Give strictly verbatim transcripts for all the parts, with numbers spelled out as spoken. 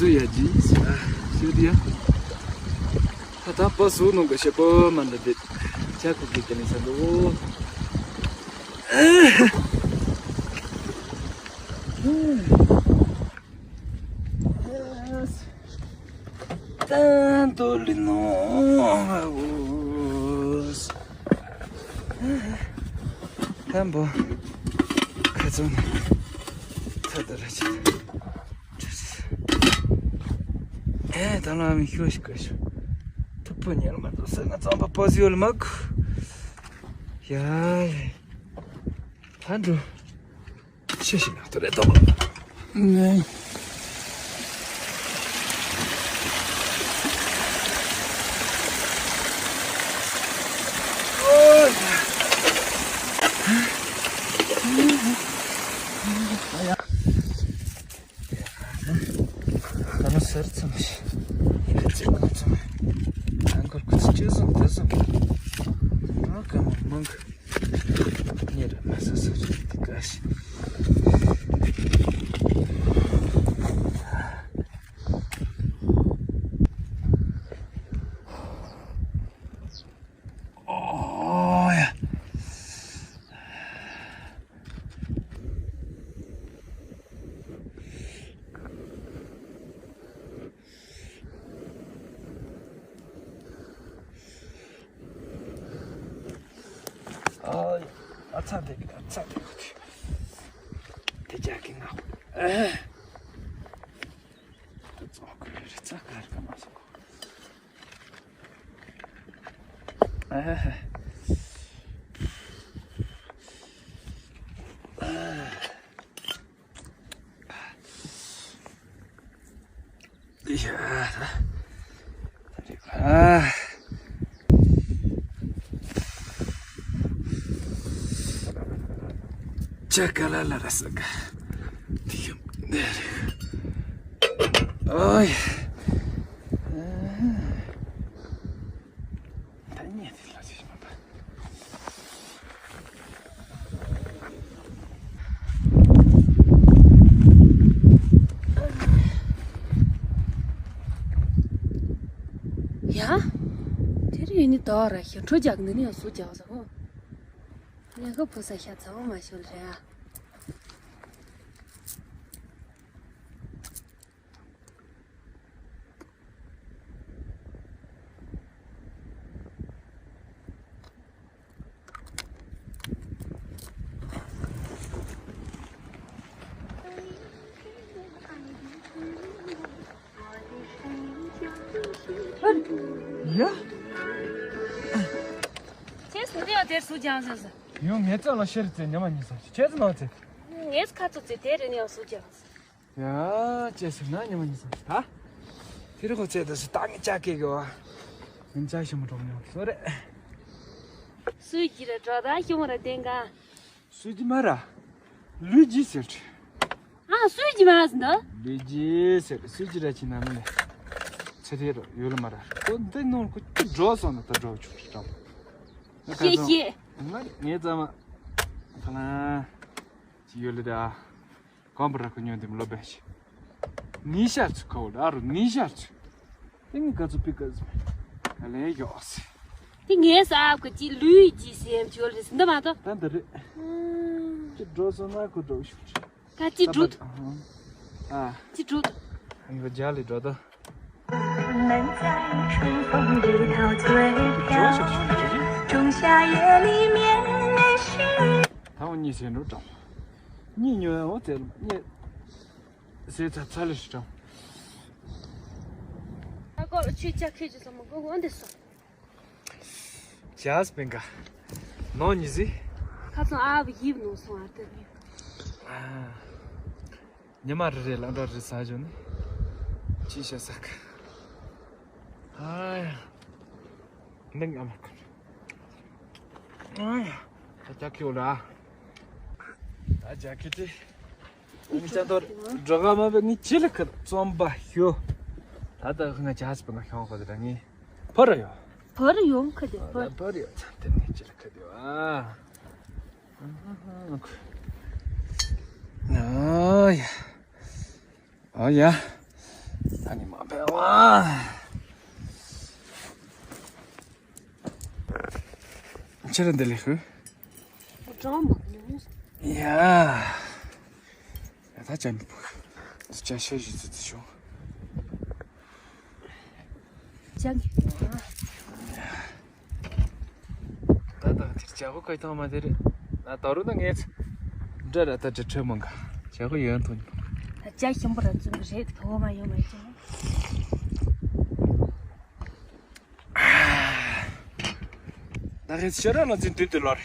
ཡ་ཇི་ཤི་དི་ཡ། ད་ད་པ་སུ་ནང་གི་ཤེ་པོ་མ་འདི་དེ་ཅ་ཁུ་གི་དེ་ནི་ས་འདུག་ཏན་ཏོ་ལི་ནོ་ཨོ་ཏན་པོ་ཁ་ཚོན་ཐ་ད་ར་ཅི། ཨེ་ད་ལ་མི་ཤོ་ཤི་ཀ་ཤོ། ཐུབ་པོ་ཉལ་མ་འདུག་ས་ང་ཙམ་པ་པོ་ཟི་ཡོལ་མ་ཁུ། ཡ་ཡ། ད་འགྲོ། ཤེས་ཤིག་ན་ཏོ་རེ་ཏོ། ནེ། ད་ནི་ཟེར་ཙམ་ཞིག་ཡིན་ཙམ་ཙམ་ཨང་གོར་ཁུ་ཚུར་ཅི་བཟུང་དེ་བཟུང་། ཨ་ཀ་མ་མང་གི་ཉེ་ར་མ་ས་ས་རེད་དེ་ག་ཞིག་ཨོ་ཡ། ཨོ་ཡ། ཨ་ཚ་དེ་གི་ཨ་ཚ་དེ་གི་དེ་ཅག་གི་ང་ཨ་ཙོག་གི་རི་ཙ་གར་ག་མ་སོང་། ཅ་ག་ལ་ལ་ར་ས་ག་དེ་ཡོད་ནས་རེད། ཨོ་ཡ། ད་ཉེ་དེ་ལ་ཅི་མ་པ། ཡ། དེ་རིང་ནི་དོ་ར་ཤི་འཕྲོ་རྒྱག་ནི་ནི་སུ་རྒྱག་ཟེར་གོ། ཉེ་ག་བུ་ས་ཤ་ཚ་བ་མ་ཤོར་རེད་ཨ། ཡ། ཁྱེད་སུ་དེ་ཡང་དེར་སུ་ཀྱང་ཟེར་ཟེར། ཡང་ངེད་ཚང་ལ་ཤེར་ཙེ་ཉི་མ་གཉིས་ཟེར་ཁྱེད་ཚོ་ནང་ཚེ། ངེད་ཁ་ཚོ་ཚེ་དེ་རེ་ནས་ཡང་སུ་ཀྱང་ཟེར། ཡ། ཅེས་ཟེར་ན་ཉི་མ་གཉིས་ཟེར་ད། དེ་རེ་ཁོ་ཚེ་དུ་སུ་ད་ངེད་ཅག་གེ་གེ་བ། ངེད་ཅག་ཞིམ་མོ་གྲོགས་ཉོ་སོ་རེ། སུས་ཀྱི་རེ་གྲོགས་ད་ཞིམ་མོ་རེ་བསྟན་ག་སུས་ཀྱི་མ་ར། ལུས་ཀྱི་ཟེར། ཨ་སུས་ཀྱི་མ་ཟེར་ན། ལུས་ཀྱི་ཟེར་སུས་ཀྱི་ར་ཅི་ན་མི་ལེ། ཚེ་དེ་རོ་ཡོད་ལ་མ་ར། ཁོ་འདི་ནང་ཁོ་ཅི་འགྲོ་སོང་ན་ད་འགྲོ་ཆུག་ཆུག་ཀྲང་། ཤེས་ཤེས། ང་ངའི་ཙམ་མ། ཐ་ན། ཅི་ཡོད་ལེ་ད། གོམ་པ་ར་ཁོ་ཉོན་དེ་མི་ལོ་བས་ཤི། ནི་ཤར་ཚུ་ཁ་བོ་ལ་རུ་ནི་ཤར་ཚུ། ཏིང་ག་ཚུ་པི་ཀ་ཟུ། ག་ལེ་ཡོག་སི། ཏིང་ངའི་ས་ཨབ་ཀ་ཅི་ལུས་ཀྱི་སེམས་ཅོལ་རེ་སི་འདི་མ་ཏོ། ད་འདི་རེད། ཅི་འགྲོ་སོང་ན་ཁོ་འགྲོ་ཤུགས་ཆེ། ད་ཅི་འགྲོ། ཨ། ཅི་འགྲོ། ཨ་ཡོ་ཇ་ལི་འགྲོ་ད། འགྲོ་ཤུགས་ཆེ་ཅི་ཅི། ད་འོ་གཉིས་ཟེར་འགྲོ་དྲང་། གཉིས་ཉོ་ཡ་འོ་ཙེ་ལ་གཉིས། ཟས་ཚ་ཚ་ལེ་ཧྲི་ཀྲང་། ཨ་ཀོ་ཆུ་ཅག་ཁེ་ཅི་སོ་མ་གོ་འོན་དེ་སོ། ཇཱས་པིང་ག་ནོ་ཉི་ཟི། ཁ་ཚང་ཨ་བ་ཡིབ་ནོ་སོང་ཨ་ཏེ་ནི། ཉི་མ་རེ་རེ་ལ་འགྲོ་རེ་ས་ཞོ་ནི། ཅི་ཤ་ས་ཁ། ཨ་ཡ། ནིང་ཨ་མ་ཁུ། ཨ་ཡ། ད་ཅག་ཁེ་འོ་ལ། ད་ཅག་ཁེ་ཏི། ངི་ཅང་ཏོ་འགྲོ་ག་མ་བེ་ངི་ཅི་ལ་ཁར་རྩོམ་པ་ཞུ། ད་ལྟ་ང་ཇཱས་པ་ང་ཤོང་ཁོ་དེ་ད་ངི་ཕོ་ར་ཡོ། ཕོ་ར་ཡོང་ཁ་དེ་ཕོ་ར། ཕོ་ར་ཡོ་ཚ་དེ་ངི་ཅི་ལ་ཁ་དེ་ཨ། ཨ་ཡ། ཨ་ཡ། ད་ནི་མ་ཕེབས་བ། ཁྱེད་རང་འདི་ལས་ཤོད། གྲང་མོ་ནི། ཡ། ད་ཅམ་པོ། ཅ་ཤེས་ཞིག་ཙི་ཙི་ཤོག་ཅམ་པོ། ད་ད་དེར་ཇ་ཧོ་ཁོས་ཐོང་མ་དེ་རེད། ན་ད་རུང་ན་ངས་འདྲ་ར་ད་ཅི་ཁྲོས་མང་ག་ཇ་ཧོ་ཡོན་ཐོན། ད་ཇ་ཞིམ་པོ་ར་བཙུན་གི་རེད། ཐོག་མ་ཡོང་མ་ཡོང་། ད་ངས་ཤེས་ར་ལ་ཙི་མདུན་དུ་ལོར།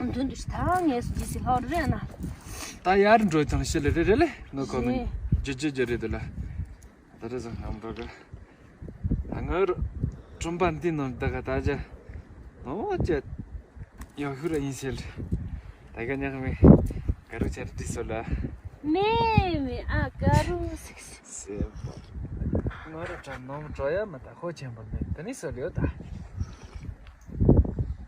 མདུན་དུ་ད་ངས་སུ་ཇི་སི་ལོར་རེད་ན། ད་ཡར་འགྲོ་ཙང་ཤེས་ལེ་རེ་རེ་ལེ་ནོ་ཁོ་ནི་ཇི་ཇི་ཇི་རེད་དུ་ལ། ད་རེས་ང་འགྲོ་གི་ང་རུ་ཁྲོམ་པ་འདི་ནང་ད་ག་ད་ཇ་ནོ་ཇ་ཡོ་ཧུ་ར་ཡིན་ཤེས་ལེ། ད་ག་ཉག་མེ་ག་རུ་ཆར་དྲི་སོ་ལ། མེ་མེ་ཨ་ག་རུ་སིག་སིག་སེ་བ། ང་རུ་ཁྲམ་ནོམ་འགྲོ་ཡ་མ་ད་ཧོ་ཆེན་པོ་མེད་ད་ནི་སོ་ལེ་ཡོད་ད།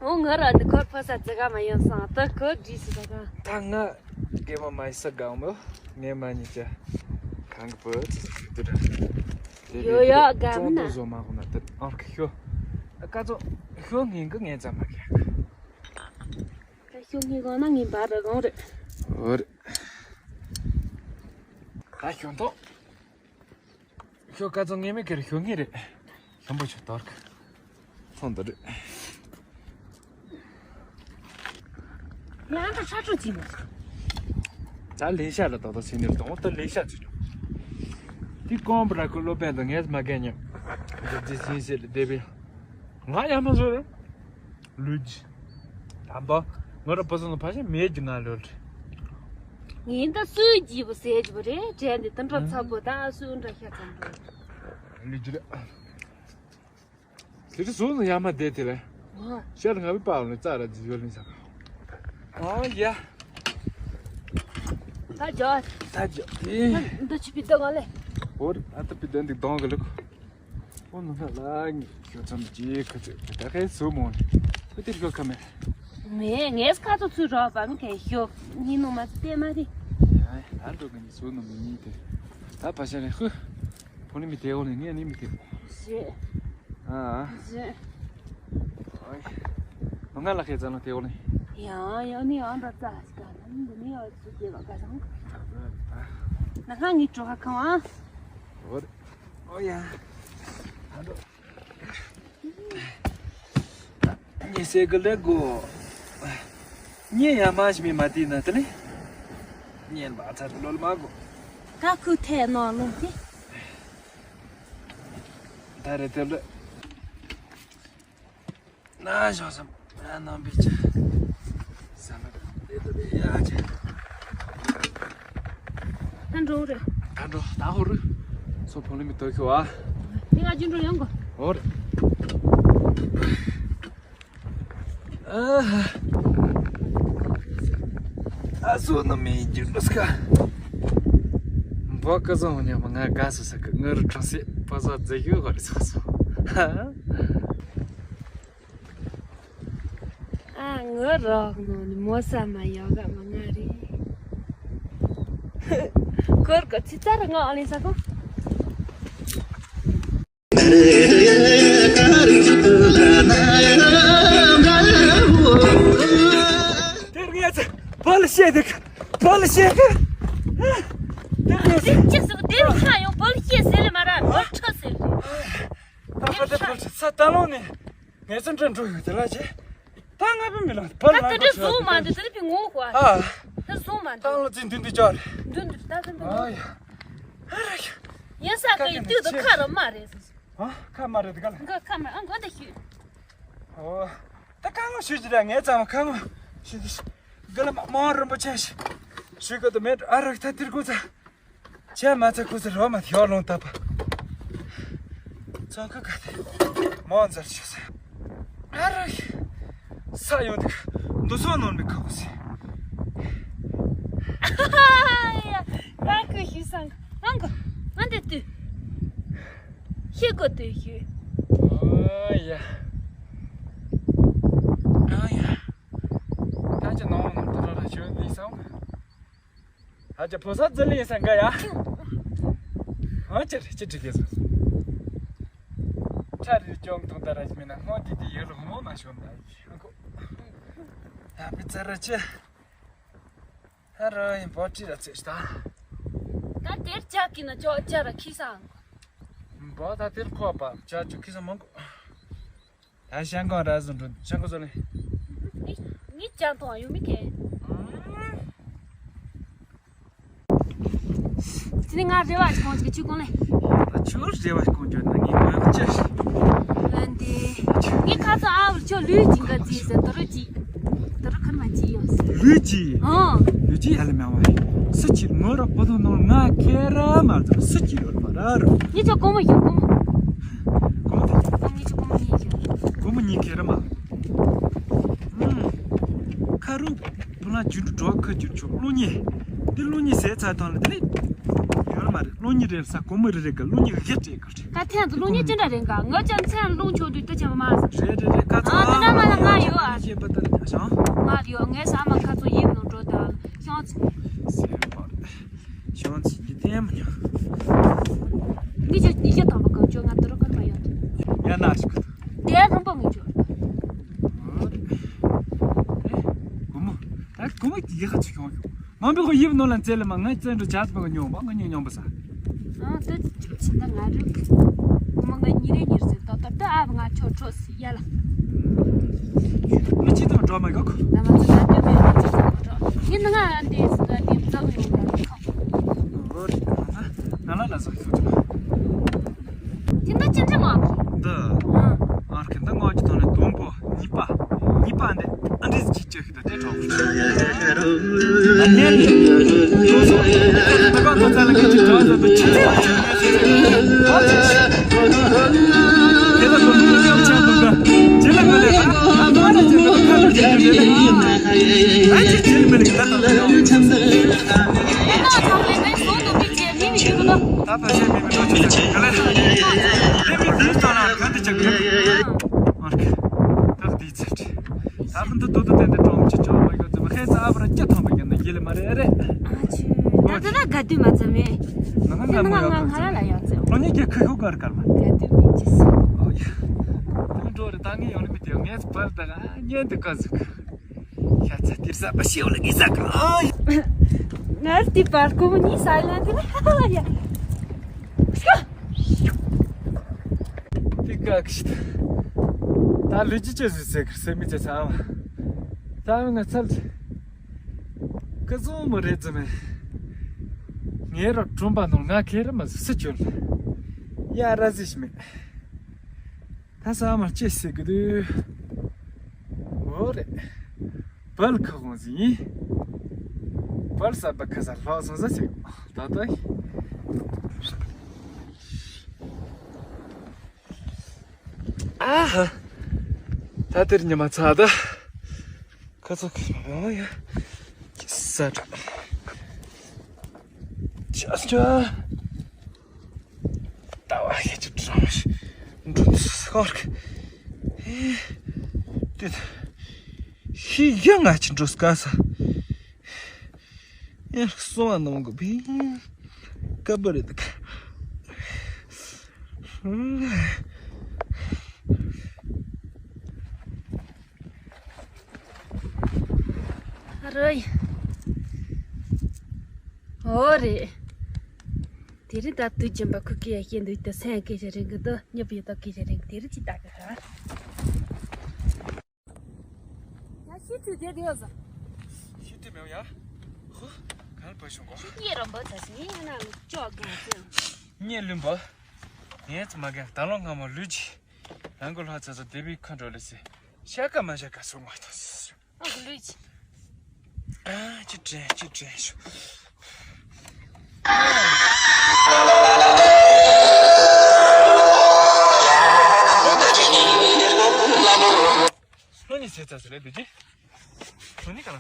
འོ་ང་ར་འདི་ཁོར་ཕོ་ས་ཙི་ག་མ་ཡོང་སང་ད་ཁོ་བྲིས་སུ་ད་ག་ད་ང་སྐྱེས་མ་མ་ཡི་ས་གང་མོ་ངས་མ་ཉི་ཅ་གང་གི་བུ་ཙི་ཙི་ཞིག་ཏུ་ར། དེ་ཡོ་ཡོ་ག་མི་ན། ཙོང་ཏོ་བཟོ་མ་ཁོ་ན་དེ་ཨང་ཁི་ཤོ། ཀ་ཙོ་ཤོ་ངན་གི་ངན་ཙམ་མ་གི་ད་ཤོ་ངན་གང་ན་ངན་པ་ར་གང་རེད། འོ་རེད། ད་ཤོ་ཏོ། ཤོ་ཀ་ཙོ་ངེས་མེད་ཀེར་ཤོ་ངེས་རེད། ལྷམ་པོ་ཆུ་དོར་གི་ཚོང་འདི་རེད། ཡང་ད་ཧྲ་ཁྲོ་ཅི་མོ། ད་ལེ་ཤ་ལ་ཏོག་ཏོག་ཟིན་ནས་གཏོང་ད་ལེ་ཤ་ཅི་ཆོ། དེ་ཀོང་པ་ར་ཁུ་སློབ་དཔོན་དང་ངས་མ་རྒན་ཉམས། འདི་ཟིན་ཟེར་ལ་བསྡད་པས། ང་ཡང་མ་བཟོ་རེད། ལུས་ཀྱི། དམ་པ། ང་ར་བུ་སོང་ཕ་ཤ་མེད་ཀྱི་ང་ལོལ་རེད། ངས་ད་སུས་བགྱིས་པ་ཟས་ཀྱི་བ་རེད་དྲན་དེ་དེ་འདྲ་ཚ་པོ་ད་སུས་འདྲ་ཤ་ཚ་འདྲ། ལུས་ཀྱི་རེད། དེ་རིང་ཟུར་ནས་ཡར་མར་བསྡད་དེ་ལས། ཨ། ཤར་ང་བའི་པཱ་ལ་རྩྭ་ར་འཛིན་ཡོད་ལིན་ས། ཨ་ཡ། ད་ཇོ། ད་ཇོ། ཨེ། ད་འདི་ཆུ་པི་ཏོ་ག་ལེ། འོ་རེད། ཨ་ད་པི་ཏོ་འདི་གདོང་གི་ལུག་འོ་ནུ་ཧ་ལ་ངི་ཁྱོད་ཚང་ཇེ་ཁ་ཚོད་ད་གའི་སུ་མོ་ནི་ཁུ་དེར་ཤོ་ཁ་མེ། མེ་ངས་ཁ་ཚོ་ཚུ་རོགས་པ་མི་གའི་ཤོ་ཉི་ནུ་མ་ཚོ་བལྟས་མ་རེད། ཡ་ད་འགྲོ་གི་ནི་སུ་ནུ་མི་ཉིད་དེ་ད་ཕ་ཤ་ནི་ཧུ། ཕོ་ནི་མི་དེའོ་ནི་ངས་ནི་མི་དེའོ། ཞེས། ཨ། ཞེས། ཨོའི། མ་ང་ལ་ཁེ་ཙ་ན་དེའོ་ནི། ཡང་ཡང་ནི་ཨང་ད་ཙ་ཞིག་ག་ནི་འདི་ནི་ཨོ་ཚུ་དེ་བ་ག་སང་། ན་ཁ་ངི་ཀྲོ་ཧ་ཁང་ཨ། ཨོ་ཨོ་ཡ། ཨ་འགྲོ། ཉེ་སེ་གི་ལེ་གོ། ཉེ་ཡ་མ་ཞི་མི་མ་དི་ན་དི་ལེ། ཉེ་ལ་ཚར་ལོལ་མ་གོ། ཀ་ཁུ་ཐེ་ནོ་ལུང་ཏི། ད་རེ་དེ་ལེ། ན་ཞོ་སམ་ན་ནམ་བི་ཆ། ས་མ་དེ་དེ་ཡ་ཆ། ད་འགྲོ་རེད། ད་འགྲོ་ད་ཧོ་རུ། སོ་ཕོ་ལི་མི་ཏོ་ཁྱོ་ཨ། དེ་ང་རྒྱུན་འགྲོ་ཡོང་གོ། ཧོ་རེད། ཨ་ཧ། ཨ་སོ་ནམ་མི་རྒྱུན་འགྲོ་སྐ། འབོ་ཀ་ཟོ་ཉ་མ་ང་ག་སོ་ས་ཀ་ངར་ཁྲོ་སེ་པ་ཟ་ཛེ་ཡུ་ཧོ་རེ་སོ་སོ། ཧ། ཨ་ངོ་རོགས་ནོ་ནི་མོ་ས་མ་ཡོ་ག་མ་ང་རེ། ཁོར་ག་ཚི་ཙར་ང་ཨ་ལི་ས་ཁོ། དེར་ངས་ཚེ་བལ་ཤེས་དེ་བལ་ཤེས་དེ། དེར་ངས་ཚེ། ཅི་སུ་དེ་རུ་ཁ་ཡོང་བལ་ཤེས་ཟེར་ལེ་མ་ར་བལ་ཁྲ་ཟེར་ལེ། ད་ཁ་དེ་བལ་ཤེས་ས་ད་ལོ་ནི། ངས་ཚོ་འདྲ་འགྲོ་ཡོད་དེ་ལ་ཅེ། ད་ང་པའི་མི་ལ་བར་ད་ལ་དེ་འདྲ་བཟུང་མ་འདུག་དེ་རིང་ངོ་གོ་ཨ། ད་བཟུང་མ་ད་འདུག་ལོ་ཙི་འདུན་འདུན་ཅོར། འདུན་འདུན་ད་འདུན་འདུན། ཨ་ཡ། ཨ་ར་ཡ། ཡ་ས་ཀ་ཡི་དུས་དུ་ཁ་ར་མ་རེད་སོ། ཨ་ཁ་མ་རེད་དེ་ག་ལ། འགོ་ཁ་མ་ཨ་འགོ་ད་ཤི། ཨོ། ད་ཁ་ངོ་ཤི་ཅི་ར་ངས་ཙམ་ཁ་ངོ་ཤི་ཅི། ག་ལ་མ་མ་རིན་པོ་ཆེ་ཤི། ཤི་ག་དུ་མེད་ཨ་ར་ད་དིར་གོ་ཚ། ཆེ་མ་ཚེ་ཁུ་ཚེ་རོ་མ་ཐེའོ་ལོང་ཏ་པ། ཚང་ཁ་ཁ་ཐེ་མོ་འཛར་ཆེ་ས། ཨ་ར་ས་ཡོང་དུ་འདུ་སོ་ནོར་མི་ཁ་ཁུ་སི། ཡ་ཁུ་ཤི་སང་ཨང་གོ་ཨང་དེ་དུ་ཤི་གོ་དུ་ཤི། ཨོ་ཡ། ཨོ་ཡ། ད་ཅི་ནོ་ནོ་ཏུ་ར་ར་ཤོད་ལི་སང་། ཨ་ཅག་ཕོ་ས་ཙི་ལི་ཡིན་ས་འགའ་ཡ། ཨ་ཅེ་རེ་ཅེ་འགྲིག་གེ་སོང་། ཁྲ་རེ་ཅོང་ཐུང་ད་ར་ཞིག་མིན་ན་སྔོན་དེ་དེ་ཡོད་ལ་ཧོ་མ་ཤོར་ན་ཡ་པི་ཙ་ར་ཅེ། ཧ་ར་ཡིན་པོ་ཏི་ར་ཚེ་ཤི་ད། ད་དེར་ཅག་གི་ན་ཅོག་ཅག་ར་ཁི་སང་། བ་ད་དེར་ཁོ་པ་ཅག་ཅུ་ཁི་སང་མང་གོ། ད་ཤང་ཀང་ར་ཟུང་འགྲོ་ཤང་ཀང་ཟོ་ལེ། ངི་ངི་ཅག་ཐོང་ཡོད་མི་ཁེ། དེ་ནི་ང་རེ་བ་ཞིག་གོང་ཅིག་ཆུ་གོང་ལེ། ད་ཆུ་རེ་བ་ཞིག་གོང་ཅོ་ན་ངི་གོང་ཅི་ཞིག་ལན་དེ། ངི་ཁ་ཚ་ཨ་བར་ཆོ་ལུས་ཅིག་འགའ་རྩིས་ཟེར་དོ་རུ་ཅིག་དོ་རུ་ཁར་མ་ཅི་ཡོད་ཟེར། ལུས་ཅི། ཨང་། ལུས་ཅི་ཡ་ལ་མེ་བ། སུ་ཅི་ངོ་ར་པོ་ཐོ་ནོར་ང་ཁེ་ར་མ་ཚོ་སུ་ཅི་ཡོད་མ་ར་རུ། ངི་ཆོ་གོང་མ་ཡོད་གོང་མ། གོང་མ་དེ། ཨང་ངི་ཆོ་གོང་མ་ཡིན་ཡོད། གོང་མ་གཉིས་ཁེ་ར་མ། ཁ་རུ། བུ་ལ་རྒྱུན་དུ་འགྲོ་ཁ་རྒྱུན་ཆོག་གློག་བརྙན། འདི་གློག་བརྙན་ཟས་ཚར་ཐང་ལ་དེ་ནི། ཡོད་མ་རེད། གློག་བརྙན་རེད་ས་གོང་མ་རེ་རེ་ག་གློག་བརྙན་ག་གེ་སྤྲད་ག་རེད། ད་ཐེངས་འདི་གློག་བརྙན་ཅི་འདྲ་རེད་ག་ངོ་ཅན་ཚན་རླུང་ཆོག་དུས་ད་ཆ་མ་མ་ཟ། རེད་རེད་རེད་ཁ་ཚ། ཨ་དེ་འདྲ་མ་ལ་ང་ཡོད་ཨ། ཤེས་པ་ད་ལ་བྱང་། ང་ཡོད་ངའི་ཟ་མ་ཁ་ཚོ་ཡིབ་ནང་འགྲོ་ད་ཤང་ཚ། ཤང་ཚ་འདི་ལྟད་མ་ཉོ། ངི་ཆོ་ཉི་ཤ་དང་པོ་གང་ཆོག་ང་དུ་རོ་ཁར་མ་ཡོང་། ཡ་ན་ཞིག་གི། དེ་རིམ་པ་ངི་ཆོ། གོ་མོ། ད་གོ་མོ་ཡི་ཁ་ཚུ་ཤོང་ཤོང་། མང་པོ་ཁོ་ཡིབ་ནོ་ལ་འཛེ་ལ་མ་ང་བཙན་འགྲོ་ཇ་ཚ་པ་ག་ཉོ་བ་ང་ཉོ་ཉོ་བ་ས། ཨ་ད་ཅི་ཅི་ད་ང་རུ། གོ་མོ་ང་ཉི་རེ་ཉི་རེ་ཟེར་ཏོ་ཏོ་ཏོ་ཨ་ང་ཆོ་ཁྲོ་སི་ཡ་ལ། ང་ཅི་ཏོ་འགྲོ་མ་གོ་ཁོ། ད་ང་ཚོ་ད་ཏོ་མེ་ང་ཅི་ཏོ་འགྲོ། ཡིན་ན་ང་ཨ་འདི་སི་ད་འདི་ཙམ་ཡོང་ད་ཁོ། ང་ལ་ལ་ཟ་ཁོ་ཅི། དེ་འདྲ་ཅི་འདྲ་མ་རེད། འདི། ཨ་ཁེ་འདི་ངོ་ཅི་ཐོང་ནས་དུམ་བུ་གཉིས་པ། གཉིས་པ་འདི་ཨ་འདྲི་ཅི་ཅི་ཤི་ད་དེ་གྲོགས། ད་ཉན་ནི། དུ་སོ། ད་གང་དུ་ཚ་ལ་ངེད་ཅི་གྲོགས་ཟ་དུ་ཅི་ཅི་ཡ་ཅི་ཅི་ཡ་ཅི་ཅི་ཡ་ཅི་ཅི་ཡ་ཅི་ཅི་ཡ་ཅི་ཅི་ཡ་ཅི་ཅི་ཡ་ཅི་ཅི་ཡ་ཅི་ཅི་ཡ་ཨ་ཅིག་ཅིག་མི་ལེགས་ད་ལྟ་ད་ལྟ་ད་ཕ་ཤེས་མི་མི་འགྲོ་ཆུ་ཚོད་ག་ལེ། དེ་མི་དེའི་ལྟ་ན་ག་དེ་ཆགས་གི་ཨོ་ཁེ། ད་དེའི་ཚེ་ད་ཕ་འདི་ཏོ་ཏོ་ཏན་ཏན་གྲོང་ཆུ་ཅོག་མ་ཡོད་ཙམ་ཧེ་ཙ་ཨ་བར་སྐྱ་ཐོང་པ་ཡིན་ན་ཡེ་ལེ་མ་རེད་རེད། ཨ་ཆུ་ད་ལྟ་ན་ག་དུས་མ་ཚ་མེད། ང་ང་ང་མོ་ཡོད་ཁ་ཚ་ལ་ཡ་ཚེ་ཁོ་གཉིས་ཀྱི་ཁུ་ཁུ་གར་གར་མ་ག་དུས་མི་ཅི་སི། ཨོ་ཡ། དེ་འགྲོ་རེད་ད་ངས་ཡོང་ལེ་མི་དེ་ངས་བར་ད་ག་ཉན་དུ་ག་ཟིག་ཤ་ཚ་དེར་ས་པ་ཤེའུ་ལ་གི་ས་ག་ཨ། ངར་དེ་པར་ཀོ་མོ་ནི་སའི་ལན་དེ་ལ་ཧ་ལ་ཡ། དེ་ག་གི་ཤི་ད་ལུས་ཀྱི་ཅི་ཟིག་ཟེར་གི་སེ་མི་ཅི་ཚ་བ། ད་ང་ཚལ་ཀི་ཟུང་མོ་རེད་ཙམ་མེད། ངའི་རོ་གྲོམ་པ་ནོར་ང་ཁེ་རི་མ་ཟི་སི་ཅོལ། ཡ་ར་ཟི་ཤི་མེད། ད་ས་མ་ཅི་ཟེར་གི་འདུག་འོ་རེད། བལ་ཁ་ཁོང་ཟིན། བལ་ས་པ་ཁ་ས་ལྷག་སོང་ས་ཟེར། ད་ད། ཨ་ཧ། ད་དེར་ཉི་མ་ཚ་ད། ཁ་ཚ་ཁ་ཡོང་ཡ། ས་ད། ཅ་ཅ། ལྟ་བ་ཤེས་ཀྱི་འགྲོ་མི་འགྲོ་སྐོར་གི་ཏི་ཤི་ཡ་ང་ཅི་འགྲོ་སྐ་ས་ཡ་སོང་བ་ནང་གི་བི་ཀ་བ་རེད་ཀ་རོ་ཡི་ཨོ་རེད། དེ་རིང་ད་དུས་རྒྱུན་པ་ཁུ་ཀི་ཡ་ཤེས་འདུག་ད་སེམས་སྐད་ཆ་རིང་གི་དོ་ཉབ་ཡོད་དོ་སྐད་ཆ་རིང་གི་དེ་རིང་ཅི་ལྟ་གི་ད། ཡ་ཤི་དུས་དེ་དེ་ཡོད་ཟ། ཤི་དུས་མེད་ཡ། ཧོ། ག་ལ་བ་ཤོང་གོ། ཤི་ཉེ་རམ་པོ་ཚ་ཤི་ཉེ་ང་ན་ལུ་ཅོག་གང་ཚེ། ཉེ་ལུན་པོ། ངས་ཚ་མ་ག་ད་ལོ་ང་མ་ལུས་ཅི། རང་གི་ལྷ་ཚ་ཚ་དེ་བི་ཁ་འགྲོ་ལེ་སེ། ཤ་ཀ་མ་ཤ་ཀ་སོང་བ་ཐོ་སི། ཨ་ཁུ་ལུས་ཅི། ཨ་ཅི་དྲན་ཅི་དྲན་ཤོ། ལྷོ་ནི་ཟེར་ཚ་ཟེར་རེད་འདུག་ཅི། ལྷོ་ནི་ག་ལ།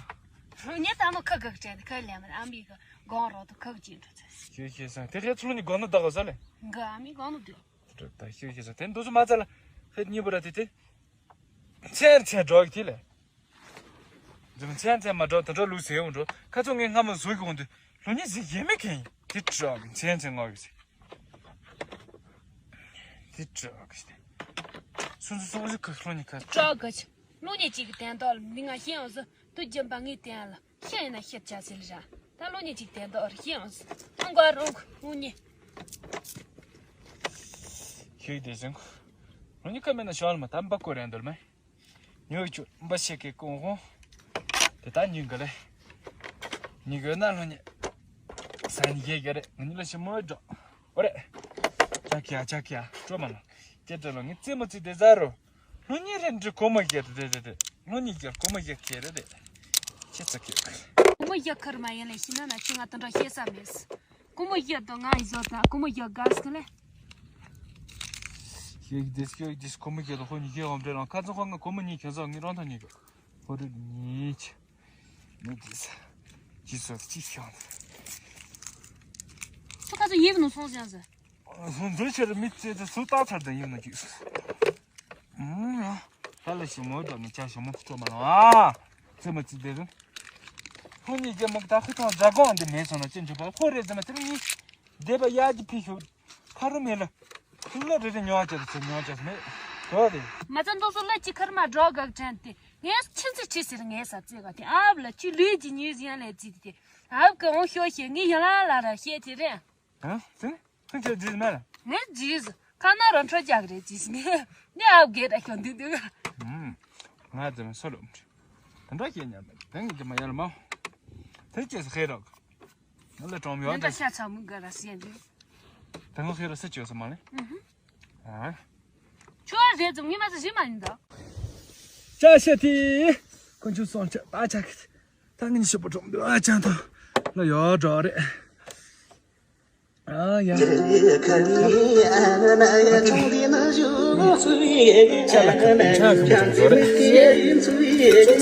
ལྷོ་ནི་ད་མོ་ཁ་གག་དྲན་ཁ་ལེ་མ་ཨ་མི་ག་གོང་རོ་དུ་ཁ་གཅིག་འགྲོ་ཚ། ཤོད་ཤོད་སང་དེ་ཁའི་ཚུ་ལྷོ་ནི་གོ་ནོ་ད་གོ་ས་ལེ། ག་ཨ་མི་གོ་ནོ་དུ། ད་ཤོད་ཤོད་སང་དེ་འདུག་སུ་མ་ཚ་ལ། ཁ་གཉིས་པོ་ར་དེ་དེ། མཚན་མཚན་འགྲོ་གི་དེ་ལེ། མཚན་མཚན་མ་འགྲོ་ད་འགྲོ་ལུགས་ཟེར་འོང་འགྲོ་ཁ་ཚོ་ངའི་སྔ་མོ་བཟོ་གི་འོང་དུས་ལྷོ་ནི་ཟིག་ཡེ་མེད་མཁན་ཡིན་དེ་འགྲོ་གི་མཚན་མཚན་ངོ་གི་ཟེར། འདི་སྤྲོ་གི་སྟེ། སུན་སུ་སོག་ཞིག་གི་ལྷོ་ཉི་ཁ་སྤྲོ་གི་ཆ། ལྷོ་ཉི་གཅིག་གི་དན་ཏོག་ལ་འདི་ང་ཤེས་ཡོང་སུ་དུ་རྒྱུན་པ་ངའི་དན་ལ་ཤེས་ཡིན་ན་ཤེས་བྱ་ཟེར་ར། ད་ལྷོ་ཉི་གཅིག་དན་ཏོག་ར་ཤེས་ཡོང་སུ་ཨང་གོ་རོང་གི་ལྷོ་ཉི། ཤེས་དེ་ཟིན་གོ། ལྷོ་ཉི་ཁ་མེད་ན་ཤོག་ལ་མ་དམ་པ་ཀོ་རེ་འདོད་མེད། ཉོ་ཆུ་འབའ་ཤེ་ཀེ་ཀོང་ཧོ། དེ་ད་ཉིན་ག་ལེ། ཉིན་ག་ན་ལྷོ་ཉི། ས་ཉི་གེ་ག་རེ་ང་ཉི་ལ་ཤི་མོ་འགྲོ། ཨོ་རེ། ཅག་ཡ་ཅག་ཡ་སྤྲོ་མ་ལོ། ཀྱེ་སྤྲོ་ལོ་ངི་རྩེ་མོ་རྩེ་དེ་ཟ་རོ། ལྷོ་ཉི་རེ་འདྲི་གོ་མ་གེ་རེ་རེ་རེ། ལྷོ་ཉི་གེ་གོ་མ་གེ་ཁེ་རེ་རེ། ཁྱེད་ཚོ་ཁྱེད། གོ་མ་གེ་ཁར་མ་ཡན་ལེ་ཤི་ན་ན་ཁྱི་ང་དང་འདྲ་ཤེས་ས་མེད། ཀུ་མོ་ཡོད་དོ་ང་ཡི་བཟོ་ད་ཀུ་མོ་ཡོད་དགའ་སྐུ་ལེ། ཤེས་དེ་ཤེས་དེ་ཀུ་མོ་ཡོད་དོ་ཁོ་ཉི་ཤེས་འོམ་བྲེ་རང་ཁ་ཚོ་ཁོ་ང་ཀུ་མོ་ཉི་ཁྱོད་ཚོ་ངི་རང་ཐང་ཉི་གོ། ཧོ་རི་ཉི་ཆ། ནི་དེ་ས། ཅི་སོ་ཅི་ཤོང་། ཁྱོད་ཁ་ཚོ་ཡིབ་ནུ་སོང་ཟེར་ཟེར། སོང་འདོད་ཆེ་རུ་མི་ཚེ་དེ་སུ་ལྟ་ཚར་དང་ཡིབ་ནུ་ཅི་སོ། ཨུམ། ད་ལ་ཞི་མོ་འགྲོ་ནི་ཅག་ཞི་མོ་ཁུ་ཚོ་མ་ལོ་ཨ། ཙི་མ་ཙི་དེ་རུ། ཁོང་གཉིས་ཀྱི་མག་ད་ཁུ་ཐོང་རྒྱ་གོང་འདི་མེད་སོང་ན་ཅི་འཇུ་པ་ཁོ་རེ་ཙི་མ་ཙི་རུ་གཉིས། སྡེ་པ་ཡ་གི་ཕི་ཤུ། ཁ་རུ་མེད་ལ། ཁུ་ལ་རེ་རེ་ཉོ་བ་ཅི་རུ་ཅི་ཉོ་བ་ཅི་མེད། གོ་རེ། མ་ཙི་འདུག་སོ་ལ་ཅི་ཁར་མ་འགྲོ་གག་དྲན་ཏེ། ངས་ཁྱི་ཚི་ཁྲི་ཟེར་ངས་ས་ཙི་ག་དེ་ཨབ་ལ་ཁྱི་ལུས་ཀྱི་ཉུས་ཡང་ལས་ཙི་དེ། ཨབ་གི་འོང་ཤོ་ཤེ་ངས་ཡང་ལ་ལ་ར་ཤེ་དེ་རེད། ཧ། ཙི། ཁྱོད་ཀྱི་རྗེས་མ་ལ། ངས་རྗེས་སུ་ཁ་ན་རོ་འཕྲོད་རྒྱག་རེད་ཅེས་ནས་ནི་ཨབ་གེ་ར་ཤོ་འདུག་འདུག་ང་ཙི་མ་སོ་ལོ་མ་ཁྲི། དེ་འདྲ་ཁྱེད་ཉམས་ནས་དེང་གི་མ་ཡར་མ། དེ་ཅེས་སུ་ཧེ་རོག་ང་ལ་གྲོང་ཡོད་འདི་འདྲ་ཤ་ཚ་མུ་ག་ར་སེ་འདུག་དེ་ང་ཧེ་རོ་སེ་ཅོས་སུ་མ་ལེ། ཨ། ཁྱོད་རེད་ཙམ་ངས་མ་ཟི་ཞི་མ་ཡིན་ད། ཅ་ཤེ་ཏི། ཁོ་ཆུ་སོང་ཆ་ད་ཆ་གི་ད་ངས་ཞིབ་པོ་གྲོང་འདུག་ཨ་ཅང་ཐོ་ལ་ཡོད་འགྲོ་རེད། ཨ་ཡ། ཆ་ལ་ཁ་ཆ་ཁ་མ་ཐོང་ཟོ་རེད།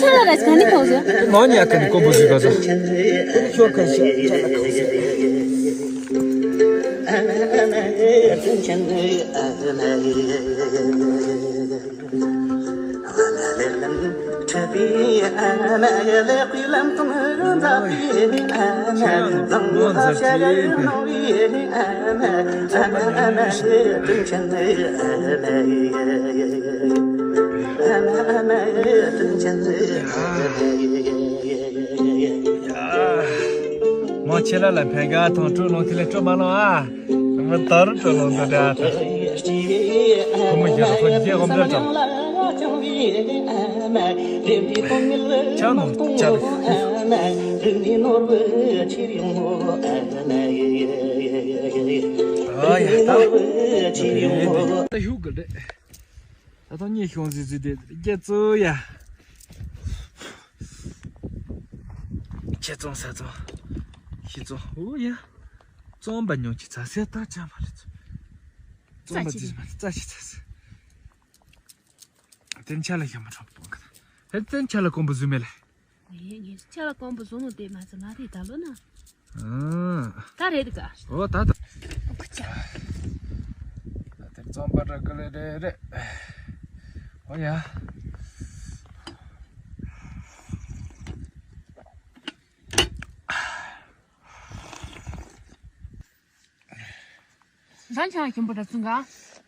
ཆ་ལ་ར་ག་ནི་ཐོང་ཟོ། ནོ་ཉ་ཀ་ནི་ཀོ་བུ་ཟི་ག་ཟ། ཁྱོ་ཁ་ཤ་ཆ་ལ་ཁ་ཟ། མོ་ཆེ་ལ་ལ་ཕན་ག་ཐང་སྤྲོ་ལོང་ཐི་ལེ་སྤྲོ་མ་ལོང་ཨ། མི་ལྟར་སྤྲོ་ལོང་འདི་འདྲ་ཨ། ཁོ་མོ་རྒྱལ་ཁོ་རྒྱལ་ཁོ་འདྲ་དང་། ཆ་ནོ་ཆ་ལ། ཨ་ཡ་ད། ད་ཧུག་གི་རེད། ད་ཐོ་ཉེ་ཤོང་ཟི་ཟི་དེ་རྒྱ་ཙོ་ཡ། ཆེ་ཙོང་ས་ཙོང་། ཤི་ཙོང་ཨོ་ཡ། ཙོང་པ་ཉོ་ཆི་ཚ་སེ་ད་ཅང་མ་རེད་ཙོ། ཙོང་པ་ཙི་མ་རྩ་ཆི་ཚ་སེ། དེན་ཆ་ལ་ཤ་མ་ཁྲོམ་པོང་གི་ད། དེན་ཆ་ལ་ཀོང་པོ་ཟུ་མེ་ལ། ངས་ངས་ཆ་ལ་ཀོང་པོ་ཟུ་ནོ་དེ་མ་ཟི་མ་རེད་ད་ལོ་ན། ཨ། ད་རེད་ག་ཨོ་ད་ད། ཨོ་ཁ་ཆ། ད་དེ་རྩོམ་པ་འདྲ་གི་ལེ་རེད་རེད། ཨོ་ཡ། རང་ཆང་ཞིམ་པོ་འདྲ་ཚུན་ག་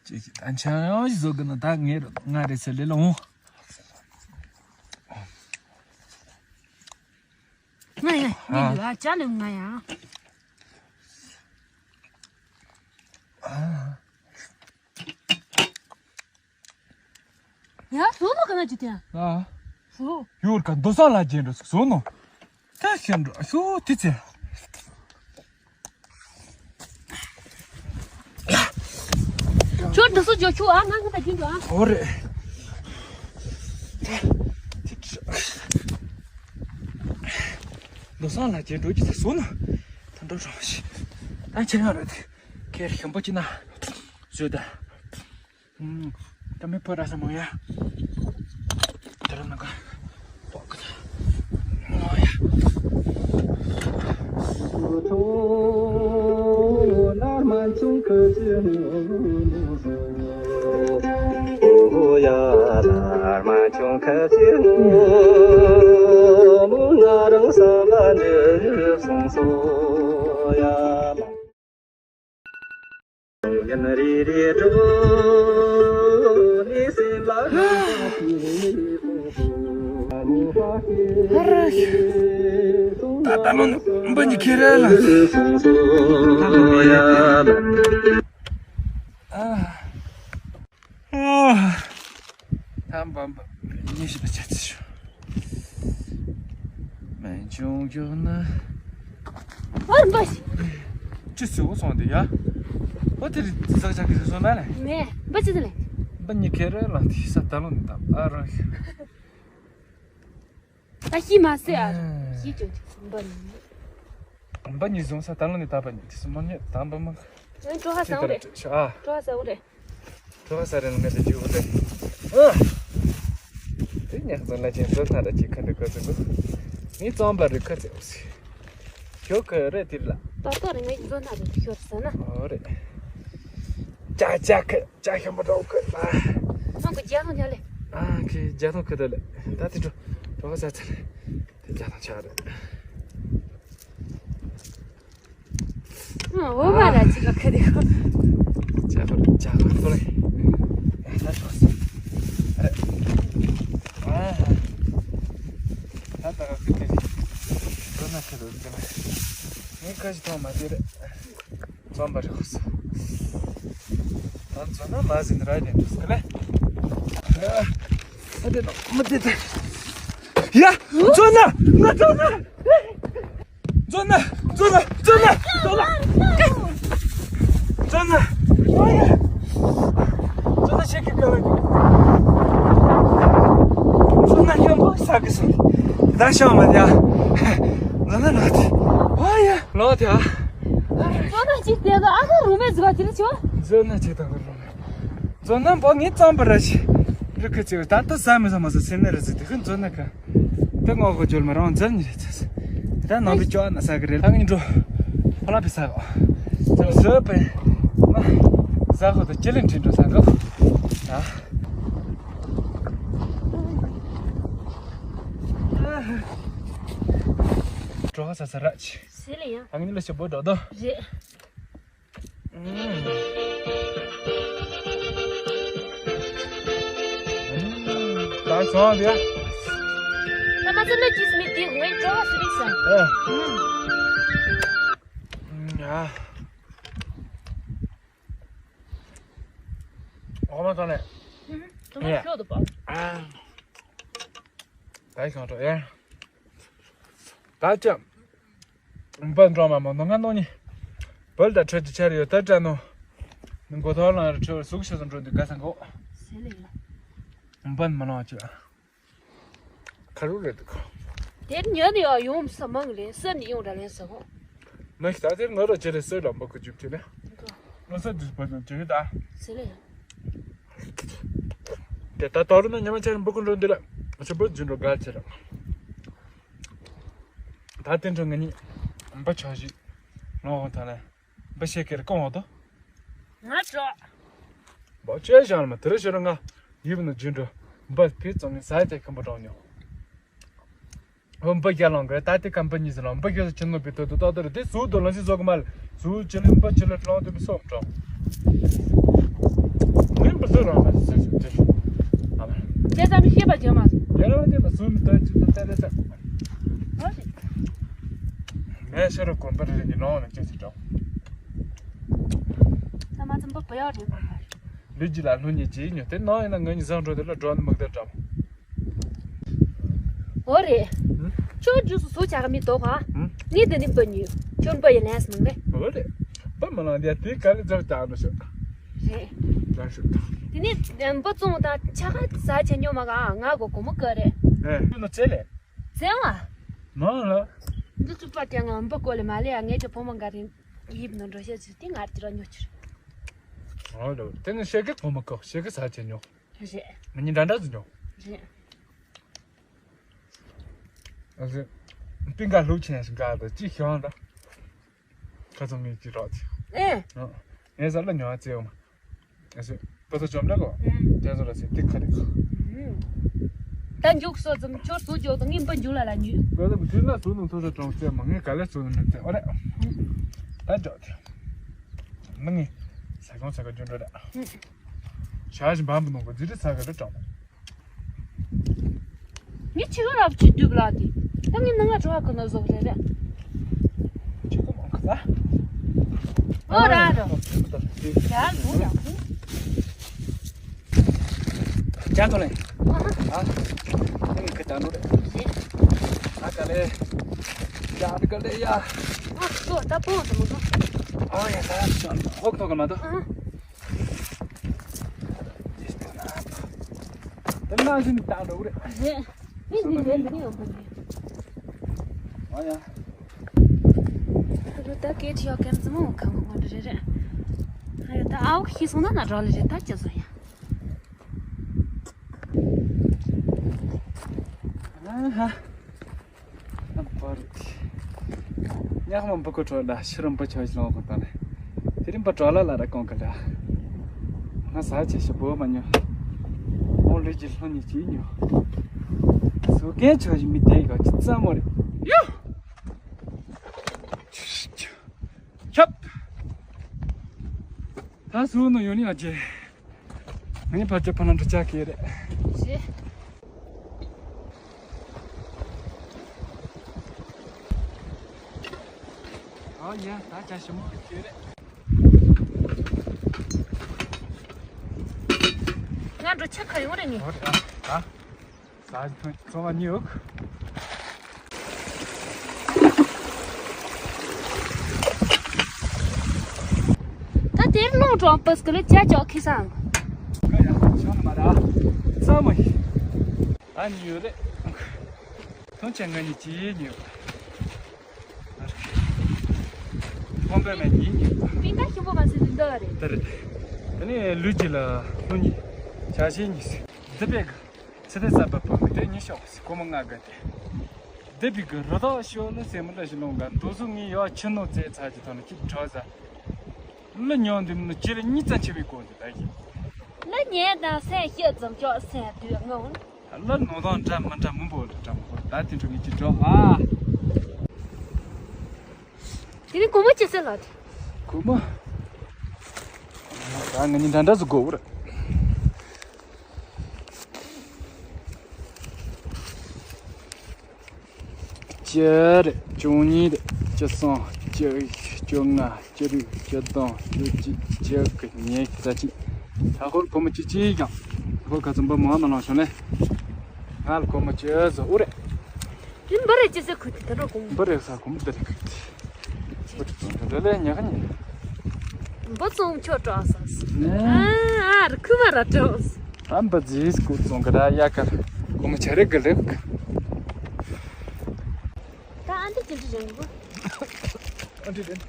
ཅེས་ད་ཆང་ཡང་ཞིག་བཟོ་གི་ན་ད་ངས་ང་རེ་ཚེ་ལེ་ལ་འོང་། ང་ཡང་ཉིན་འདུག་ཨ་ཅག་ལེ་ང་ཡང་། ཡ་བཟོ་ནོ་ག་ན་ཅི་དེ་ཨ། བཟོ། ཡོར་ག་འདོ་ས་ལ་རྒྱན་འགྲོ་བཟོ་ནོ། ད་ཤམ་འགྲོ་ཤོ་དེ་ཚེ། ཁྱོད་འདི་སུ་འཇོག་ཁྱོད་ཨ་ང་ང་ད་རྒྱུན་འགྲོ་ཨ། ཨོ་རེད། འདོ་ས་ལ་རྒྱན་འགྲོ་ཅི་ཚེ་བཟོ་ནོ། ད་འགྲོ་རོགས་ཞིག་ད་ཁྱེད་རང་རེད། ཁེར་ཤམ་པོ་ཅི་ན། བཟོས་ད། ཀ་མི་ཕོ་ར་ས་མོ་ཡ། དེ་ར་ན་ག་ཏོག་གི་མོ་ཡ། ད་ད་ལོ་འབུ་གཉིས་ཁྱེར་ར་ལ། ཨ། ཨ། ཐམ་བམ་བམ་ཉི་ཤུ་པ་ཆ་ཚི་ཤོ། མེན་ཅུང་ཅུང་ན། ཨར་འབུ་ཞིག་ཅི་སུ་སོང་དེ་ཡ། ཨོ་དེ་རི་ཟག་ཆག་གི་སོང་ན་ལེ། མེ་འབུ་ཅི་དེ་ལེ། འབུ་གཉིས་ཁྱེར་ར་ལ་དེ་ས་ད་ལོ་ནི་ད་ཨ་ར། ད་ཤི་མ་སེ་ཨ། ཤི་ཅོ་ཅི་འབུ་ནི། འབུ་གཉིས་བཟུང་ས་ད་ལོ་ནི་ད་འབུ་གཉིས་དེ་སུ་མ་ཉེ་ད་འབུ་མ། ཨེ་ཀྲོ་ཧ་ས་འོ་རེད། ཨ། ཀྲོ་ཧ་ས་འོ་རེད། ཀྲོ་ཧ་ས་རེད་ལ་ངས་དེ་ཅི་འོ་རེད། ཨ། དེ་ཉག་ཚང་ལ་ཅན་ཚོ་ཐ་ར་ཅི་ཁ་འདི་ཁ་ཚི་གོ། ནི་ཙམ་པ་རི་ཁ་ཚི་འོ་སི། ཁྱོ་ཁ་རེད་དེ་ལ། ད་ལྟ་རི་ངས་ཚོ་ཐ་ར་ཁྱོ་ས་ན། འོ་རེད། ཅ་ཅ་ཁ། ཅ་ཤམ་པ་འདྲ་བོ་ཁ་ལ། ཚང་གི་རྒྱ་ཐང་ཆ་ལེ། ཨ་ཁི་རྒྱ་ཐང་ཁ་ད་ལེ། ད་དེ་འགྲོ། གྲོགས་ས་ཚ་ལེ། དེ་རྒྱ་ཐང་ཆ་རེད། ཨ་འོ་བ་ར་ཅི་ག་ཁ་དེ་ཁ། ཅ་ཁ་ཅ་ཁ་ཐོ་ལེ། ཨ་ད་གྲོགས་ས། ཨ་རེད། ཨ་ཧ། ད་ད་ག་ཁ་དེ་རེད། འགྲོ་ན་ཁ་དེ་རེད། ངས་ཁ་ཅིག་ཐོང་མ་དེ་རེད། ཙམ་པ་རེད་ཁོ་ཚོ། ད་ཚོ་ན་མ་ཟིན་ར་དེ་འདུག་ག་ལེ། ཨ་དེ་ནོ་མ་དེ་དེ། ཡ། ཚོ་ན་ང་ཚོ་ན། ཚོ་ན་ཚོ་ན་ཚོ་ན་ཚོ་ན། ཚོ་ན། ཨ་ཡ། ཚོ་ན་ཤེས་ཀྱི་ག་ལེ། ཚོ་ན་ཡོང་བ་ས་གི་སོང་། ད་ཤང་མ་ཡ། ཚོ་ན་ན་དེ། ཨ་ཡ། ལོ་དེ་ཨ། ཛོ་ན་ཅི་དེ་ད་ཨ་ཁ་རུ་མེ་ཛི་བ་ཅི་ལ་ཆོ། ཛོ་ན་ཅི་དང་རུ་མེ། ཛོ་ན་བོ་ངི་ཙམ་པ་ར་ཤི། རི་ཁ་ཅི་ད་ད་ས་མི་ས་མ་ས་སེ་ནེ་ར་ཟི་དེ་ཁན་ཛོ་ན་ཁ། ད་ངོ་གོ་ཇོལ་མ་རང་ཛར་ཉི་རེ་ཚ་ས། ད་ནང་པི་ཅོ་ན་ས་གི་རེ་ལ་ངི་འགྲོ། ཧོ་ལ་པི་ས་གོ། ཛོ་ཟོ་པེ། ན། ས་གོ་ད་ཅི་ལིན་ཁྲིན་འགྲོ་ས་གོ། ད། ཀྲོ་ཧ་ས་ས་ར་ཅི། སེ་ལེ་ཡ། ཨ་ངི་ལ་ཤི་བོ་འགྲོ་དོ། རེད། ད་སོང་དེ། ད་མ་ཚོ་ལ་ཅིས་མི་དེ་ངའི་ཀྲོ་ཧ་སི་རིག་ས། ཨེ། ཨ། ཨོ་མ་ཚོ་ནས། ཨ། ཨ། ད་ཤང་ཏོ་ཡ། ད་ཅི། འབུ་འགྲོ་མ་མོ་ནོ་ང་ནོ་ནི། བོལ་ད་ཁྲོད་ཀྱི་ཆར་ཡོད་ད་དྲ་ནོ། མགོ་ཐོག་ལ་ཁྲོད་ཟུག་ཤ་ཟ་འགྲོ་འདུག་ག་ས་གོ། སེ་ལེ་ཡ། འབུ་མ་ལང་ཅི། ཁ་རུ་རེད་འདུག་དེར་ཉོ་ནི་ཡ་ཡོང་ས་མང་རེད་སར་ནི་ཡོང་ར་ལེན་ས་གོ། ནོ་ཤི་ད་དེར་ང་རོ་ཅི་རེད་སོ་ལ་འབུ་ཁུ་ཅུབ་ཅི་ནས། ནོ་ས་དུས་བ་ཅི་རེད་ད། སེ་ལེ་ཡ། དེ་ད་དོ་རུ་ན་ཉི་མ་ཆར་འབུ་ཁུ་འགྲོ་འདི་ལ། ཆུ་འབུ་ཇི་འགྲོ་གལ་ཆེ་ར། ད་དེ་འགྲོ་ང་གཉིས། འབུ་ཆོག་ཞིག་ལོ་ཧོན་ཐ་ལེ། འབུ་ཤེས་ཀེར་ཀོང་འོ་དོ། ང་ཅོ། འབུ་ཆེ་ཞང་ལ་མ་དེ་རེ་ཤེ་ར་ང་། ཡིབ་ནུ་ཇི་འགྲོ། འབུ་ཕི་ཙོང་ངི་ས་ཡ་ཏེ་ཁམ་བུ་རོང་ཉོ། ཧོན་འབུ་རྒྱ་ལོང་གི་ད་དེ་ཁམ་འབུ་གཉིས་ཟེར་ལོང་འབུ་ཤོ་ས་ཆེན་ནོ་བི་ཏོ་དུ་ཏོ་དོ་རེ་དེ་སུ་དོ་ལོང་ཞིག་ཟོ་གི་མ་ལ། སུ་ཅི་ལི་འབུ་ཅི་ལི་ལོང་དུ་མི་སོ་འགྲོ། ངན་པ་ཚོ་རང་མ་ཟེར་ཟེར་ཏེ། ཨ་མ། དེ་ཙམ་ཤེས་པ་བྱེད་མ་སོང་། དེ་རང་དེ་ལ་སུ་མི་ལྟ་ཅི་ལྟ་ལྟ་ལྟ་ལྟ། ཨོ་ཞེ། ངས་ཤེས་རབ་དགོན་པ་རེ་རེ་གི་ལོང་ལ་སྐྱེ་ཅི་འགྲོ། ད་མ་ཚོམ་པ་བུ་ཡག་རེད་པ། ལུས་ཀྱི་ལ་ལྷུ་ཉེ་ཅི་ཉོ་དེ་ནང་ཡིན་ན་ང་གཉིས་བཟང་འགྲོ་དེ་ལ་འགྲོ་ནི་མི་གདའ་འགྲམ། འོ་རེད། ཧུམ། ཁྱོད་རྒྱུས་སུ་སུ་ཆ་ག་མི་འདུག་ག་ཧུམ། ངས་འདི་ནི་འབུ་ཉོས། ཁྱོད་འབུ་ཡི་ལན་སི་མང་རེད། འོ་རེད། འབུ་མ་ལང་དེ་དེ་ག་ལེ་ཛར་ཏང་འགྲོ་ཤོག་རེད། ཛར་ཤོག་ད། དེ་ནས་འབུ་བཙོང་དང་ཆ་ག་ཟ་ཆ་ཉོ་མ་ག་ང་གོ་གོ་མོ་ག་རེད། ཨེ། ཁྱོད་ནོ་ཚེ་ལེ། ཚེ་བ། ནོ་ལ། འདི་ཚུ་པ་ཀྱང་ང་འབུ་གོ་ལེ་མ་ལེ་ཡ་ངས་ཀྱི་ཕོ་མོ་འགའ་རེ་ཡིབ་ནོ་འགྲོ་ཤེས་ཚུལ་དེ་ང་རྒྱུ་ར་ཉོ་ཆུ་རེད། འོ་རེད། དེ་ནི་ཤེས་ཀྱི་གོ་མོ་གོ་ཤེས་ཀྱི་ཟ་ཆ་ཉོ། རེད། མི་ཉིན་འདྲ་འདྲ་ཟིག་ཉོ། རེད། ཨ་ཙི། པིང་ག་ལུག་ཆེན་ཞིག་ག་དང་ཅི་ཤོང་ད། ཁ་ཚང་མི་ཅི་རོགས་ཅི། ཨེ། ཨ། ངས་ཟ་ལ་ཉོ་བ་ཙེ་འོ་མ། ཨ་ཙི། པ་ཚོ་བཅོམ་ལ་གོ། ཨེ། དེ་ཚོ་ར་ཙེ་ཏིག་ཁ་རིག་ད་མཇུག་སོ་ཙམ་ཁྱོད་སུ་འཇོག་དང་ངས་འབུ་འཇུ་ལ་ལ་ཉུས། པ་ཚོ་དུས་ན་སུ་ནང་ཐོ་ས་གྲོང་ཙེ་མ་ངས་ག་ལེ་སུ་ནང་ནང་ཙེ་འོ་རེད། ད་འཇོག་དེ། མི་ངས་ས་ ད་གང་ཚ་ག་རྒྱུ་འགྲོ་རེད། ཞག་བཞིན་བམ་པོ་ནང་གི་རྫི་རི་ཚ་ག་རེ་དྲག་མོ། ངས་ཆི་ག་རབ་ཆི་དུས་ལ་དེ། ད་ངས་ནང་ང་འགྲོ་བ་ཁོ་ན་བཟོ་གི་རེད་རེད། ཆི་ག་མང་གི་ལ། ཨོ་ར་ར། ཡ་ལུ་ཡ་ཧུ། ཅན་ཐོ་ལེ། ཨ། ཨ་ནི་ཁ་ཅན་ཐོ་ལེ། ཨ་ག་ལེ། ཡ་ཨ་ག་ལེ་ཡ། ཨ་སོ་ད་པོ་ད་མོ་ཟོ། ཨ་ཡ་ད་ཤ་ཧོག་ཐོག་ག་མ་ཐོག་ཨ། དེ་ན་བཞིན་ད་འགྲོ་གི་རེད། རེད། མི་འདི་རེད་འདི་ཡོང་གི་རེད། ཨ་ཡ། རུ་ད་སྐད་ཆ་ཡོད་མཁན་ཙམ་མོ་གང་གོ་འདི་རེད་རེད། ཨ་ཡ་ད་ཨའོ་ཤི་སོང་ན་ན་འགྲོ་ལེ་རེད་ད་ཅི་བཟོ་ཡ། ཨ་ཧ། ཉག་མ་འབུ་གུ་གྲོ་ལ་ཤི་རུ་འབུ་ཆོ་ཞིག་ལོང་གོ་ད་ལེ། དེ་རིང་འབུ་གྲོ་ལ་ལ་ར་གོང་གི་ལ། ང་ཟ་ཆེ་ཞིག་བོ་མ་ཉོ། ཨོ་ལུས་ཀྱི་ལྷོ་ཉི་ཅི་ཉོ། སུ་གན་ཆོ་ཞིག་མི་དེ་ག་ཅི་ཙམ་མོ་རེད། ཡོ། ཁྱབ། ད་སུ་ནོ་ཡོ་ནི་ཨ་ཅེ། ངའི་ཕ་ཅག་ཕ་ན་འདྲ་ཆགས་ཀྱི་རེད། ཞེས། ཨ་ཡ་ད་ཅག་ཞི་མོ་ཀྱི་རེད། ང་འགྲོ་ཆ་ཁ་ཡོང་རེད་ངས། ཨོ་རེད་ཨ། ཟ་ཐོན་ཚོ་བ་ཉི་ཡོག་ད་དེར་ལོང་གྲོང་པོ་སྐུ་ལ་ཅ་ཅོག་ཁི་སང་། ཀ་ཡང་ཤོང་མ་ར། ཚ་མོ་ཡི། ཨ་ཉི་ཡོད་རེད། ཐོན་ཆེན་ང་ཉི་ཅི་ཉི་ཡོད། ཁོང་པའི་མེ་ཉི་ཉི་ཡོད། པིན་ཀ་ཞིམ་པོ་མ་ཟིན་འདི་འདི་རེད། དེ་རེད། དེ་ནས་ལུས་ཀྱི་ལ་ལྷོ་ཉི། བྱ་ཤེས་ཉི་སི། འདི་པའི་གི། ཚེ་འདས་གསར་པ་བུ་མི་དེ་ཉི་ཤོག་སི་ཀོ་མོ་ང་དགའ་སྟེ། འདི་པའི་གི་རི་དྭགས་ཤོག་ལ་སེ་མོ་ལ་ཞི་ལོང་ག་འདུག་སུ་ངའི་ཡོག་ཆི་ནོ་ཙེ་ཚ་ཅི་ཐོན་ཅི་གྲོ་ཟ། ལ་ཉོ་འདི་མི་ཅི་ལ་ཉི་ཙམ་ཆེ་བའི་གོ་འདི་ད་ཡི། ལ་ཉན་དང་སེམས་ཤི་ཙམ་ཅོག་སེམས་དུས་ངོ་། ལ་ནོ་དང་འདྲ་མི་འདྲ་མི་འབོ་ལ་འདྲ་མི་འབོ་ད་དེ་འགྲོ་ངི་ཅི་འགྲོ་ཨ། དེ་ནི་སྒོར་མོ་ཅི་ཟེར་ལ་དེ། སྒོར་མོ། ད་ང་གཉིས་འདྲ་འདྲ་ཟིག་དགོས་རེད། བཅུ་རེད། བཅུ་གཉིས་རེད། བཅུ་གསུམ། བཅུ་བཞི། བཅོ་ལྔ། བཅུ་དྲུག་བཅུ་བདུན། བཅུ་གཅིག་བཅུ་དགུ་ཉི་ཤུ་རྩ་གཅིག་ད་ཁོར་སྒོར་མོ་བཅུ་གཅིག་ཀྱང་། ད་ཁོར་ཁ་ཚུམ་པ་མང་མ་ལང་བྱུང་ལེ། ང་ལ་སྒོར་མོ་བཅུ་ཟོ་ཨུ་རེད། དེ་འབུ་རེ་ཅི་ཟེར་ཁུ་དེ་ད་རོ་གོང་འབུ་རེ་ས་གོང་འབུ་རེ་ཁུ་དེ། འབུ་རེ་ཙོང་ཁ་རེ་ལེ་ཉ་ཁ་ཉ། འབུ་ཙོང་ཁྱོ་ཀྲོ་ས་ནས། ཨ་ཨ་ར་ཁུ་མ་ར་ཀྲོ་ས། ཨམ་པ་ཛིས་ཀུ་ཙོང་ག་ར་ཡ་ཀར་གོང་ཆ་རེ་ག་ལེབ་ཀ། ད་ཨ་འདི་ཅི་འདྲི་རེད་གོ། ཨ་འདི་རེད།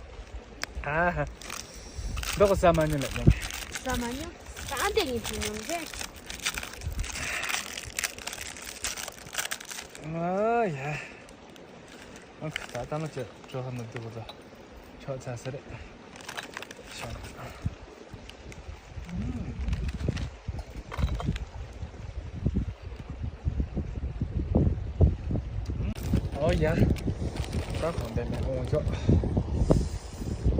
ཨ་ཧ། འདོག་ས་མ་ཉོ་ལ་ཉོ། ས་མ་ཉོ། ད་ཨ་འདི་ཉིད་ཅི་ཉོ་རེད། ཨ་ཡ། ཨ་ད་ད་ནོ་ཅི་ཀྲོ་ཧ་མ་འདུག་གོ་ད། ཆོག་ཚ་ས་རེད། ཤོག་ཨོ་ཡ། ད་གང་འདྲ་མེད་འོང་ཆོག་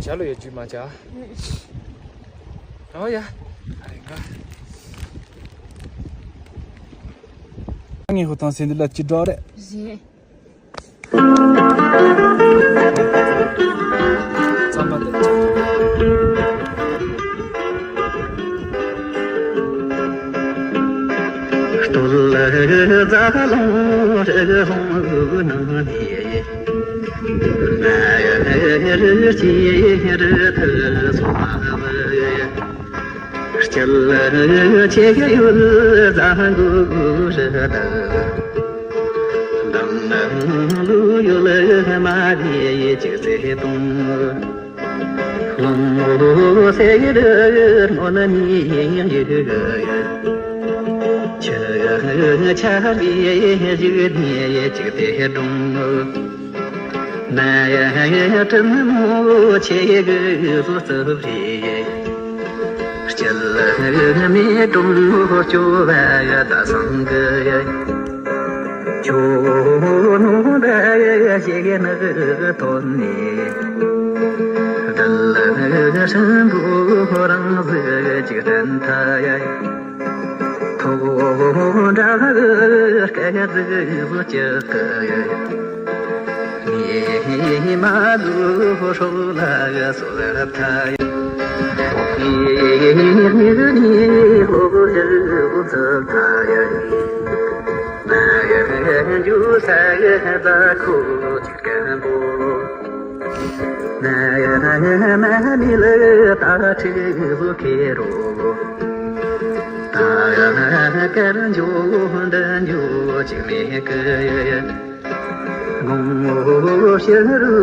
ཇ་ལོ་ཡ་རྒྱུས་མ་ཇ། ཨོ་ཡ། ཨ་རེ་ག་ངའི་ཧུ་ཐང་སེ་འདི་ལ་ཅི་འགྲོ་རེད། རེད། སྟོད་ལ་རྫ་ལུང་རི་ལུང་ནང་ནས། ང་ཡི་རི་སྐྱེས་རི་དུ་སོང་། སྐྱིད་ཆེ་ཡོད་བཟང་གོ་རི་དྭགས། འདང་ལུ་ཡོད་མ་རེད་ཅིག་བརྩེ་དུང་། ལོ་མོ་སེར་སྔོན་ནས་ཡོད། ཆུ་ཆར་བའི་གཞུག་ནས་ཅིག་དེ་སྒྲོན། ནས་དྲིན་མོ་ཆེ་གི་བཟོ་རྩུབ་རེད། སྐྱིད་མེད་སྒྲོན་མོ་སྐྱོ་བ་ད་སང་གི། ཁྱོད་ནོ་ད་ཞེ་གི་ནི་ཐོན་ནས། རྡུལ་ཧྲིལ་པོ་རང་གཟུགས་ཅིག་བསྟན་ཐལ། ཐོག་འདྲ་སྐད་ཟིག་བཟོ་ཅི་སྐད། ཉི་མ་ལུ་ཧྲོ་ལ་སོ་ཐལ། ཉི་མ་ལུ་ཧྲོ་ལ་སོ་ཐལ། ན་ཡ་ཇུ་ས་ཡ་ཛ་ཁུ་ཅི་སྐད་པོ། ན་ཡ་ན་ཡ་མ་མི་ལ་ད་ཁྲི་བུ་ཁེ་རོ། ད་ཡ་ན་ཡ་ཀར་འཇུ་འདི་འཇུ་ཅི་མེད་ཀི། ངོ་ཤེས་རུ་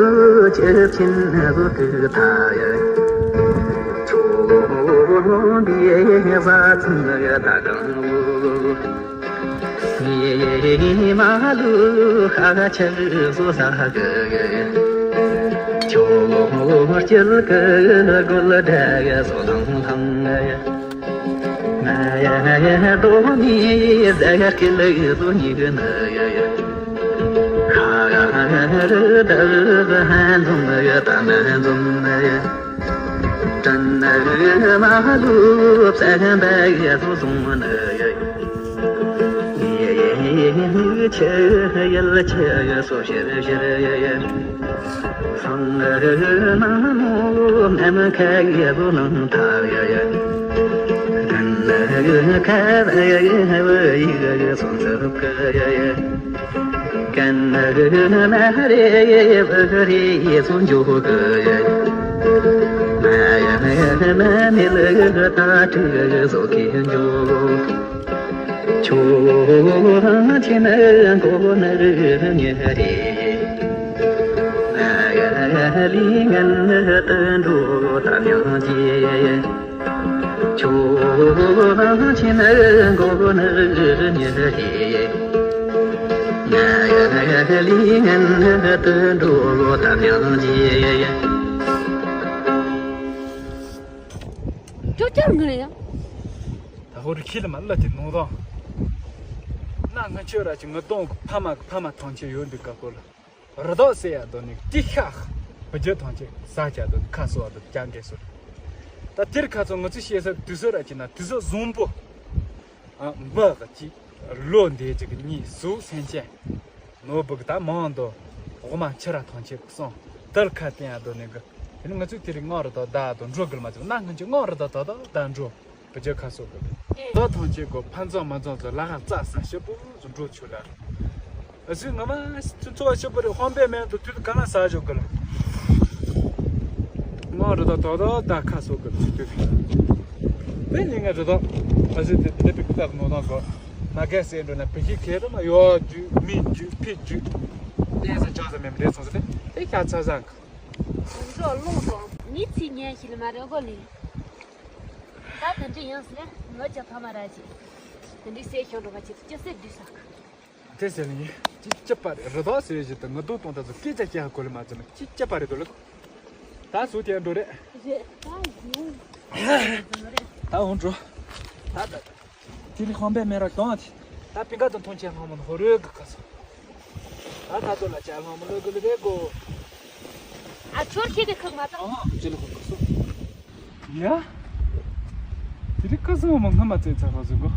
ཅི་ཕྱིན་བུ་ཀི་ད་ཡ། ཆོ་འདི་ས་ཚུན་ད་གང་བུ། ཉི་མ་ལུ་ཁ་ཆག་བཟོ་ས་གི། ཁྱོད་སྐྱིད་གི་གོ་ལ་འདྲ་གི་བཟོ་ལང་ལང་། ང་ཡ་རྡོ་ནི་ཟ་ཡ་སྐྱིད་ལ་བཟོ་ཉི་གི་ན་ཡ་ཡ། ཁ་རི་ད་ཧན་འཛོམས་ཡ་ད་ནན་འཛོམས་ཡ། དྲན་ན་མ་ལུས་བསམ་པའི་སོ་སོང་ན་ཡ། ཡེ་ཡེ་ཡེ་ཡེ་ཆེ་ཡལ་ཆེ་སོ་ཤེར་ཤེར་ཡ་ཡ། སང་་རི་མ་མོ་མེ་མ་ཁ་ཡ་བུ་ལང་ཐ་ཡ་ཡ། དྲན་ན་ཁ་ཡ་ཡ་བུ་ཡི་ག་ཡ་སོང་ཚ་རུ་ཀ་ཡ་ཡ། ཀན་ན་རེ་བ་རེ་སུ་འཇུག་གི། ན་ཡ་ན་ཡ་ན་མི་ལ་ད་དྲི་སོ་ཁེ་འཇུག་ཁྱོད་རང་ཁྱིམ་གོ་ན་རེ་ཉེ་རེ། ན་ཡ་ལི་ངན་ད་འགྲོ་ད་མྱང་ཅི། ཁྱོད་ཕྱིན་དགོས་ནི་ཉེ་རེད། ང་ཡང་ལི་ངན་དུ་འགྲོ་དམ་ཡང་རྗེ། ཅོ་ཅར་ངུ་ཡ། ད་ཧོ་རི་ཁྱི་ལ་མ་ལ་དེ་ནོ་དང་། ན་ང་ཆོས་ར་ཅི་ངུ་གདོང་གི་ཕ་མ་གི་ཕ་མ་ཐང་ཆེ་ཡོད་འདུག་ག་ཀོ་ལ། རི་དྭགས་ཟེར་ཡ་དོ་ནི་ཏི་ཤ། བུ་རྒྱུད་ཐམས་ཅད་ཟ་བྱ་དོ་ནི་ཁ་གསོ་བ་དང་སྐྱ་འདྲེ་སོ། ད་དེར་ཁ་ཚོ་ང་ཚོ་ཤེས་ས་དུས་ཚོད་ར་ཅི་ན་དུས་ཚོད་བཟང་པོ། ཨ་འབུ་གཅིག་ལོ་འདས་ཅིག་གཉིས་གཟུགས་སེམས་ཅན། ནོར་བུ་གི་ད་མང་དོ། འོག་མ་ཕྱི་ར་ཐམས་ཅད་གསུང་དལ་ཁ་བསྟན་ཡ་དོ་ནི་གི། དེ་ནི་ང་ཚོས་དེ་རིང་སྔོན་རི་དྭགས་ད་དོ་འགྲོ་དགོས་མ་ཚུགས་ན་ང་ཚོས་སྔོན་རི་དྭགས་ད་ད་ད་འགྲོ། བུ་རྒྱུད་ཁ་གསོ་དགོས། ད་ཐང་ཆེ་གོ་ཕན་ཚུན་མ་འཛོམས་ཚོ་ལ་ཧ་རྩ་ས་ཤི་པོ་ཚོ་འགྲོ་ཆུ་ལ། ཨ་སི་ང་མ་ཚོ་བ་ཤི་པོ་རེ་ཧོན་པའི་མེན་དུ་དུས་ག་ན་ས་ཞོག་གི་ལ། ང་རི་དྭགས་ད་ད་ད་ཁ་གསོ་གི་ཚུལ་དུས། དེ་ཉིན་ང་རི་དྭགས་ཨ་སི་དེ་དེ་པི་ཀི་ཏག་ནོ་ནོ་གོ་ན་ག་སེ་འགྲོ་ན་བུ་ཤི་ཁེ་རི་མ་ཡོ་རྒྱུ་མི་རྒྱུ་ཕི་རྒྱུ། ལས་ས་ཆགས་ས་མེམ་རེ་སོང་ས་དེ་དེ་ཤ་ཚ་ཟང་གི། ང་ཚོ་ལོང་སོང་ངི་ཚི་ཉན་ཤི་ལ་མ་རེ་གོ་ལི། ད་དེ་འདྲ་ཡིན་ཟེར་ན་ང་ཅག་ཕ་མ་ར་ཅི། དེ་འདྲའི་སེ་ཤོང་འགྲོ་བ་ཅི་ཅི་སེ་བསྡུས་ས། དེ་ཟེར་ནི་ཅི་ཅི་པ་རེད་རི་དྭགས་ཟེར་བཞིན་དུ་ང་དོ་གཏོང་ད་ཚོ་སྐད་ཆ་སྐྱེ་ཧ་གོ་ལེ་མ་ཚོ་ན་ཅི་ཅི་པ་རེད་དོ་ལེ། ད་སུ་དེ་འགྲོ་རེད། རེད་ད་ཡིན། ད་འོང་འགྲོ། ད་ད་ད། དེ་ལི་ཧོན་པའི་མེ་ར་གཏོང་ཨ་ཐི། ད་པིང་ཀ་དང་ཐོན་ཆེན་ཧོན་མོ་ཧོ་རོའི་གི་ཁ་སོ། ད་ད་ཚོ་ལ་ཅ་ཧོན་མོ་ལོ་གི་ལི་རེ་གོ། ཨ་ཆོར་ཁྱེད་ཀྱི་ཁུག་མ་ཏང་། ཨ་ཅི་ལི་ཧོན་ཁ་སོ། ཡ། དེ་ལི་ཁ་སོ་མ་སྔ་མ་བཙལ་ཚར་བ་ཟིག་གོ།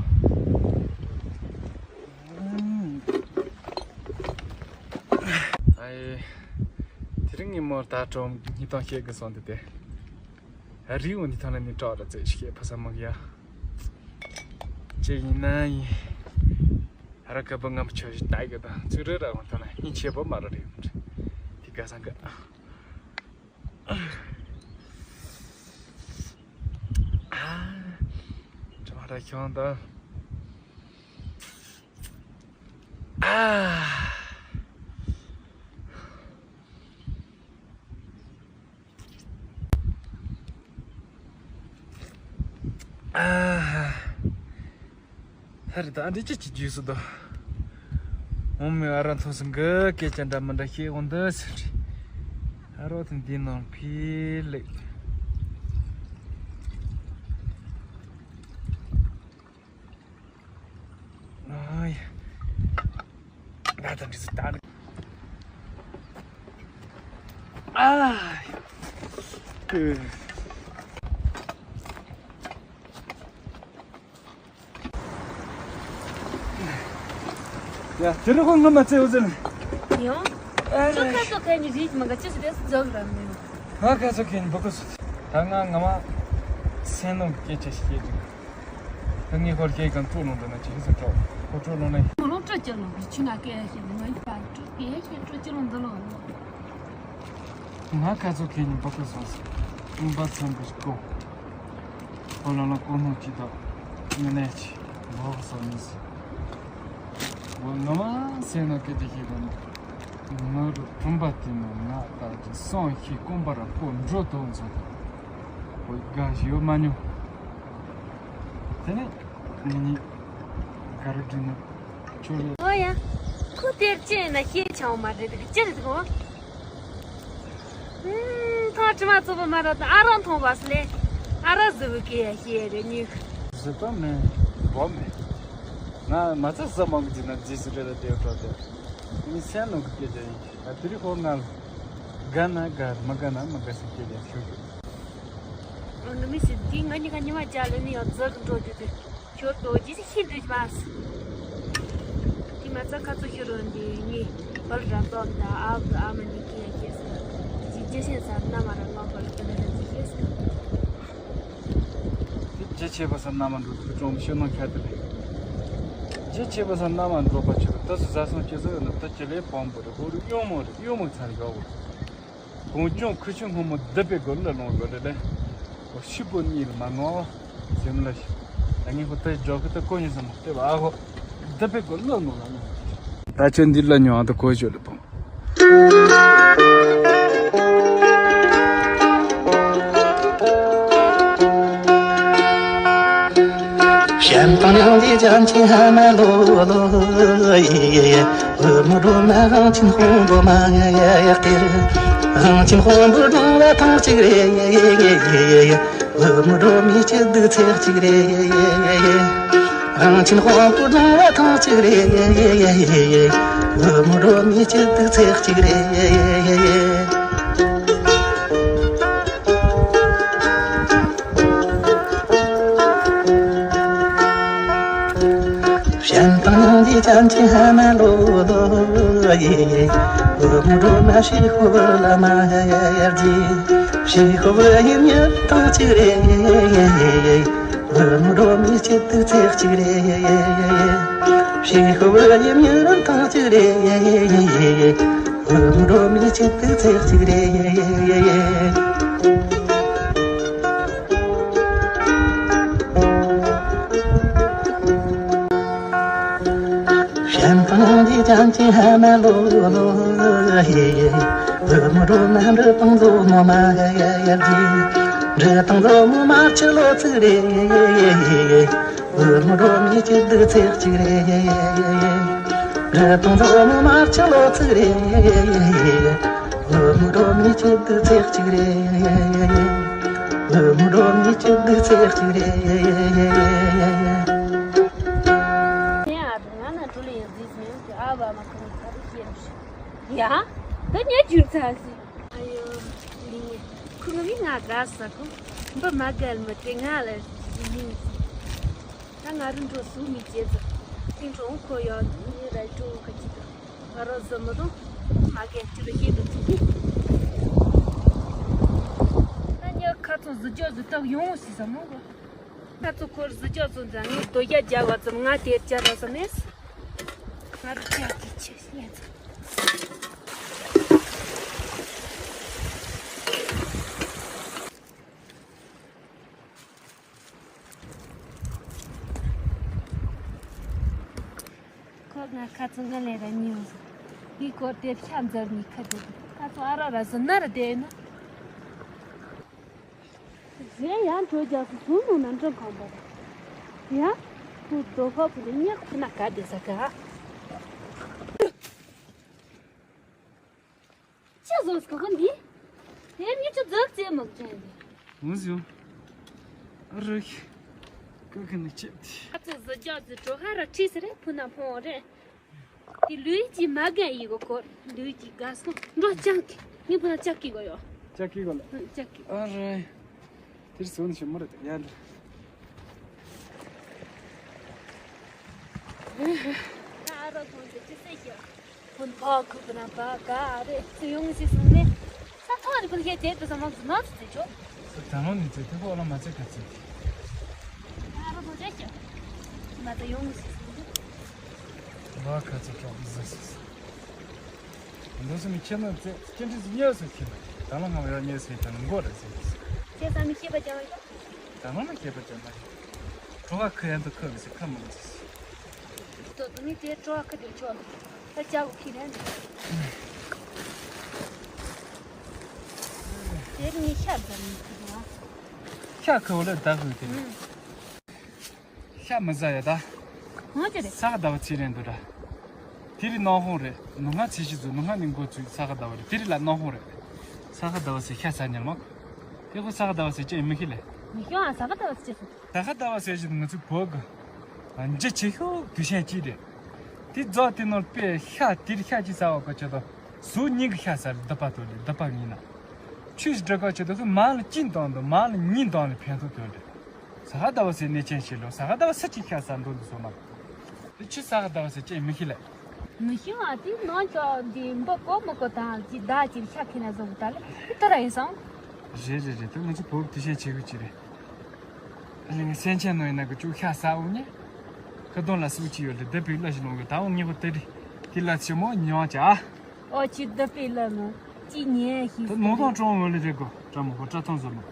ཨའི། དེ་རིང་ངའི་མོར་ད་གྲོང་ཉི་སྟོང་བཤད་གི་སོང་དེ་དེ། རི་འོ་འདི་ཐང་ལ་ནི་བྲག་ལ་རྩེ་ཤི་ཕ་ས་མ་གི་ཡ། ཅི་ཡིན་ན་ཡིན། ཧ་ར་ཀ་པ་ང་མ་ཆོས་ཞིག་ལྟ་གི་དང་ཚུར་རེ་ར་འོང་ཐང་ལ་ཡིན་ཆེ་པོ་མ་ར་རེད། དེ་ག་སང་གི། ཨ། ཁྱོད་ར་ཁྱོད་དང་། ཨ། ཨ། ཧ་རི་ད་འདི་ཅི་ཅི་རྒྱུས་སུ་དོ། འོ་མི་ཨ་ར་ཐོ་སི་གི་སྐད་ཆ་འདྲ་མི་འདྲ་བཤད་འོང་འདི་ཟེར། ཨ་རོ་དེ་འདི་ནང་ཕི་ལེགས། ཨ་ཡ། ད་ད་འདི་སུ་ད། ཨ། ཡ། དེ་རིང་ཁོ་ང་མ་ཚད་འོ་ཟེར། ཡང་། ཨ་ཁ་ཁ་སོ་ཁ་ནི་རིག་མ་ག་ཅི་སུ་རེད་ཟོག་ར་མེད། ང་ཁ་སོ་ཁ་ནི་བུ་ཁུ་སུ། ད་ང་ང་མ་སེམས་ནང་སྐད་ཆ་ཞིག་བཤད་ཅིག་ད་ངས་ཁོར་སྐད་གང་སྤྲོ་ལོང་འདུག་ན་ཅི་ཤེས་སུ་སྤྲོ། ཁོ་སྤྲོ་ལོང་ན། ཁོ་ལོང་སྤྲོ་ཅི་ལོང་གི་ཆུ་ན་སྐད་ཤེས་ང་ཡི་པ་སྤྲོ་སྐད་ཤེས་སྤྲོ་ཅི་ལོང་འདུག་ལོང་། ང་ཁ་ཚོ་ཁེ་ཉིན་པ་ཁོ་སོང་སོང་། ཨུམ་པ་ཚན་པོ་ཞིག་གོ། ཁོ་ལ་ལ་ཀོ་ནོ་ཅི་དང་། མི་ནས་ཅི། མོ་སོ་མི་སི། འོ་ང་མ་སེ་ན་སྐད་དེ་ཤེས་གོ་ནོ། ང་རུ་ཁྲོམ་པ་དེ་ནོ་ང་ད་ཅི་སོང་ཤི་ཀོམ་པ་ར་ཀོ་འགྲོ་དོ་ཚོ་དང་། འོ་དགའ་ཞིག་ཡོད་མ་ཉོ། དེ་ནས་ངེད་གཉིས་ག་རེ་འདྲི་ན་ཆོ་རེད། ཨོ་ཡ། ཁོ་དེར་ཅི་ཡིན་ན་ཤེས་ཆང་མ་རེད་དེ་ཅི་རེད་གོ། ཐང་ཁྲི་མ་གཙོ་བོ་མ་ར་དང་ཨ་རང་མཐོང་བ་སི་ལེ། ཨ་ར་ཟི་བུ་གེ་ཡ་ཤེས་རེད་ཉིག་ཟི་པ་མེ། བོ་མེ། ང་མ་ཚ་ཟ་མ་གི་ཅི་ན་རྫི་སི་རེད་ལ་དེ་འཕྲོ་དེ། མི་སེམས་ནང་གི་སྐད་ཆ་ཡིན། ད་དེ་རིང་ཁོ་ང་ལ། དགའ་ན་དགའ་མ་དགའ་ན་མ་དགའ་སི་སྐད་ཆ་ཤོད་གི། ཨ་ནི་མི་སི་འདི་ང་གཉིས་ཀ་ཉི་མ་བརྒྱ་ལ་ནི་ཡང་རྫི་གི་འགྲོ་རྒྱུ་དེ། ཞོར་དུ་ཇི་སི་ཤི་འདུག་མ་སི། དེ་མ་ཚད་ཁ་ཚོ་ཤི་རོ་འདི་ངའི་བར་ར་ཙོག་ད་ཨ་བུ་ཨ་མ་ནི་ཀི་ཡ་ཀེ་སི། ཇི་ཇི་ཤེས་ས་ན་མ་ར་ལོག་པར་ཀི་ལ་ར་ཇི་ཤེས་སི། དེ་ཇི་ཆེ་བ་ས་ན་མ་འགྲོ་ཐུག་ཅོང་ཤི་ནང་ཁ་དེ་རེད། ཇི་ཆེ་བ་ས་ན་མ་འགྲོ་པ་ཆེ་རུ་ད་སུ་ཟ་སོང་ཁྱེད་ཚོ་ཡོད་ན་ད་ཅི་ལས་བོང་བུ་རེད་ཧོ་རུ་གཡོ་མོ་རེད་གཡོ་མོ་ཚ་རེད་ག་བོ། གོང་ཆུང་ཁུ་ཆུང་སྔོན་མོ་སྡུད་པའི་སྒོ་ལ་ལོང་དགོས་རེད་ལེ། འོ་ཤི་པོ་གཉིས་ལ་མ་ནོར་བ། སེམས་ལ་ཤི། ད་ངས་ཁོ་ལྟའི་འཇོག་གི་ད་ཀོ་ཉིན་སམ་ལྟེ་བ་ཨ་ཁོ། སྡུད་པའི་སྒོ་ལ་ལོང་ལ་ནོར། ད་ཁྱོད་འདི་ལ་ཉོ་ཨ་ད་ཀོ་ཞོ་ལ་པོ། བཤན་དང་ཡང་དེ་ཅམ་ཆི་ཧ་མ་ལོ་ལོ་ཡེ། བུ་མོ་སྒྲོལ་མ་དབང་ཆེན་དཔོན་པོ་མ་ཡག་གེར། དབང་ཆེན་དཔོན་པོ་སྒྲོལ་མ་ཐང་གཅིག་རེད། བུ་མོ་སྒྲོལ་མའི་སྐྱིད་སྡུག་ཚེགས་གཅིག་རེད། དབང་ཆེན་དཔོན་པོ་སྒྲོལ་མ་ཐང་གཅིག་རེད། བུ་མོ་སྒྲོལ་མའི་སྐྱིད་སྡུག་ཚེགས་གཅིག་རེད། བཤན་དང་ཡང་དེ་ཅམ་ཆི་ཧ་མ་ལོ་ལོ་ཡེ། བུ་མོ་སྒྲོལ་མ་ཕྱི་ཁོ་བོ་ལ་མ་ཡར་རྗེ། ཕྱི་ཁོ་བོ་ཡིན་ཉེར་ཐང་གཅིག་རེད། བུ་མོ་སྒྲོལ་མའི་སྐྱིད་སྡུག་ཚེགས་གཅིག་རེད། ཕྱི་ཁོ་བོ་ཡིན་ཉེར་ཐང་གཅིག་རེད། བུ་མོ་སྒྲོལ་མའི་སྐྱིད་སྡུག་ཚེགས་གཅིག་རེད། བཤན་དང་འདི་ཅམ་ཅི་ཧ་མ་ལོ་ལོ་ཧེ། བུ་མོ་རོ་ན་འབྲི་དང་མཛོ་མོ་མ་ཡ་ཡ་ཡ་རྗེ། འབྲི་དང་མཛོ་མོ་མ་ཆུ་ལོ་ཚིག་རེ། བུ་མོ་རོ་མི་ཆུ་འདི་ཚེག་ཅིག་རེ། འབྲི་དང་མཛོ་མོ་མ་ཆུ་ལོ་ཚིག་རེ། བུ་མོ་རོ་མི་ཆུ་འདི་ཚེག་ཅིག་རེ། བུ་མོ་རོ་མི་ཆུ་འདི་ཚེག་ཅིག་རེ། ཨ་ང་ན་འགྲོ་ལེ་ཡ་རྫིས་མེད་ཀྱི་ཨ་བ་མ་ཁོ་ནི་ཁ་རུ་ཤེས་རུ་ཤི། ཡ། ད་ཉེ་རྒྱུན་ཚ་སི། ཨ་ཡོ། ལི་ངེ། ཁོ་ང་མི་ང་དགའ་ས་ཁོ། འབུ་མ་གལ་མི་དེ་ང་ལ་ཡིན་སི། ད་ང་རུ་འགྲོ་སུ་མི་བྱེད་ཙ། ཐིང་གྲོང་ཁོ་ཡོད་དུ་ངའི་ར་འགྲོ་ག་ཅི་ད། ང་རོ་ཟི་མི་དང་། མ་གལ་ཅི་རུ་ཤེས་འདུག་ཅི་གི། ད་ཉེ་ཁ་ཚོ་ཟི་ཅོ་ཟི་ཏག་ཡོང་སི་ས་མོ་གོ། ང་ཚོ་ཁོར་གཟི་ཅག་ཚོ་འཛིན་ངས་རྡོ་རྒྱ་རྒྱག་པ་ཙམ་ང་དེར་བཅར་ར་ས་མེད། ང་རུ་ཅག་གི་ཆེ་ཉན་ཚ། ཁོ་ང་ཁ་ཚོ་ང་ལས་ར་ཉིའུ་ཟིག་འདི་སྐོར་དེར་ཤ་འཛར་ཉི་ཁ་དེ་ཁ་ཚོ་ཨ་ར་ར་ཟི་ན་ར་དེ་ནི། གཞན་ཡང་གྲོས་རྒྱག་སུ་སུ་མོ་ན་འགྲོ་གང་པ་རེད། ཡང་ཁོ་རྡོ་ཁ་ཕུ་ནས་ཉག་ཕུ་ན་ག་དེ་ས་ག་ཅི་བཟོ་སྐོ་ག་འདི། དེ་ཉི་ཆུ་རྫག་རྩེ་མོ་ཅན་འདི། འོང་ཟིན། ཨ་རིག་ཀ་ཁ་ནི་ཆེ། ཨ་ཙི་བཟོ་རྒྱག་ཙི་གྲོ་ཧ་ར་ཁྲིས་རེད་ཕུ་ན་ཕོང་རེད། དེ་ལུས་ཀྱི་མ་རྒན་ཡི་གོ་སྐོར་ལུས་ཀྱི་དགའ་སོང་འགྲོ་ཅང་གི་ངའི་བུ་ན་ཅག་གི་གོ་ཡོ། ལྕགས་ཀྱི་གོ་ལ། ལྕགས་ཀྱི། ཨ་རེ། དེར་སོང་ཞིག་མོ་རེད་ཡ་ལ། ཨ་རོ་ཁོང་ཚོ་ཅི་ཟེར་ཞིག་ཁོང་ཕ་ཁུ་གི་ན་པ་ག་ཨ་རེ་ཚུ་ཡོང་ཞིག་སོང་ནས། ས་ཐོག་རི་ཁུལ་ཁྱེད་དེ་དུ་ས་མ་ཟུ་ན་ཚུ་ཚེ་ཆོ། ད་ལོ་ནི་ཚེ་དེ་ཁོ་ལ་མ་ཚེ་ག་ཚེ། ཨ་རོ་ཁོང་ཚོ་ཅི་མ་ཚེ་ཡོང་ཞིག་སོང་ནས། ལ་ག་ཚེ་ཅོག་ཟེར་ཞིག་འདུག་སེ་མི་ཁྱེད་ནང་བཙན་སྐྱེ་འདྲི་ཟིག་ཉལ་སེ་ཁྱེད་ད་ལོ་ང་ཡང་ཉལ་སེ་དང་མགོ་རེ་ཟེར་གྱི། ཁྱེད་ས་མི་ཤེས་པ་ཅང་ཡོད། ད་ལོ་ན་ཁྱེད་པ་ཅང་མ་ཤེས། གྲོ་བ་ཁ་ཡན་དུ་ཁ་བི་སེ་ཁ་མང་ཟིག་ཏོ་དུ་ནི་དེ་གྲོ་བ་ཁ་དེ་ཆོག་ད་ཅག་གི་ཁྱི་རེད། དེ་ནི་ཤ་ཟ་མི་ཁྱི་རེད། ཤ་ཁ་བ་ལ་ད་ཁུ་དེ། ཤ་མི་ཟ་ཡ་ད། ང་ཅི་རེད། ས་ག་ཟླ་བ་ཚེས་རན་འདུག་ར། དེ་རི་ནང་ཧོང་རེད། ནུ་ང་ཚེས་བཞི་ཚོ་ནུ་ང་ནི་འགོ་ཚུགས་ས་ག་ཟླ་བ་རེད། དེ་རི་ལ་ནང་ཧོང་རེད། ས་ག་ཟླ་བ་ཚེས་ཤ་ཟ་ཉལ་མ། དེ་ཁོ་ས་ག་ཟླ་བ་ཚེས་ཅི་མི་ཤི་ལེ། མི་ཤོང་ཨ་ས་ག་ཟླ་བ་ཚེས་ཅི་སོང་། ས་ག་ཟླ་བ་ཚེས་བཞི་ང་ཚོའི་བོད་གི་འཇི་ཆེ་ཤོས་དུས་ཆེན་གཅིག་རེད། དེ་རྫོགས་དེ་ནོར་པས་ཤ་དེ་རི་ཤ་གཅིག་ཟ་བ་ག་ཆེ་དོ། ཟུག་གཉིས་ཀྱི་ཤ་ཟ་ལ་སྡུག་པ་ཐོག་ལས་སྡུག་པ་ངེས་ན། ཆུས་སྒྲ་ག་ཆེ་དོ་ཁོས་མ་ལ་གཅིན་གཏོང་དོ་མ་ལ་ཉིན་གཏོང་ལ་ཕན་ཐོགས་དོན་རེད། ས་ག་ཟླ་བ་སེ་གནས་ཆེན་ཞིག་ལོ། ས་ག་ཟླ་བ་སེ་གཅིག་ཤ་ཟ་འགྲོ་འདུག་སོ་མ། དེ་ཆུ་ས་ག་ཟླ་བ་སེ་ཅེས་མི་ཤི་ལེ། མི་ཤི་བ་དེ་ནང་ཅོག་འདི་འབུ་ཀོ་མི་ཀོ་དང་ཅི་ཟླ་ཅིག་ཤ་ཁེ་ན་བཟོ་གི་ད་ལེ་དེ་ལྟར་ཡིན་སོང་། རེད་རེད་རེད། དེ་ང་ཚོ་བོད་དུས་ཆེན་བྱེད་དགོས་ཀྱི་རེད། ཨ་ལེ་ངས་སེམས་ཅན་ནོ་ཡིན་ན་གི་ཅུ་ཤ་ཟ་འོ་ཉེ། ཁ་གདོང་ལ་སུག་ཅི་ཡོད་ལེ་བདེ་པའི་བླ་ཞིག་ལོང་གི་ད་འོ་ཉེ་པོ་དེ་རི་དེ་ལ་ཆི་མོ་ཉོ་ཅ། ཨོ་ཅི་བདེ་པའི་བླ་ནོ་ཅི་ཉེ་ཤི་དེ་ནོ་ཐང་ཀྲོང་འོ་ལེ་རེད་གོ་བཀྲ་མོ་གོ་བཀྲ་ཐང་བཟོ་མོ།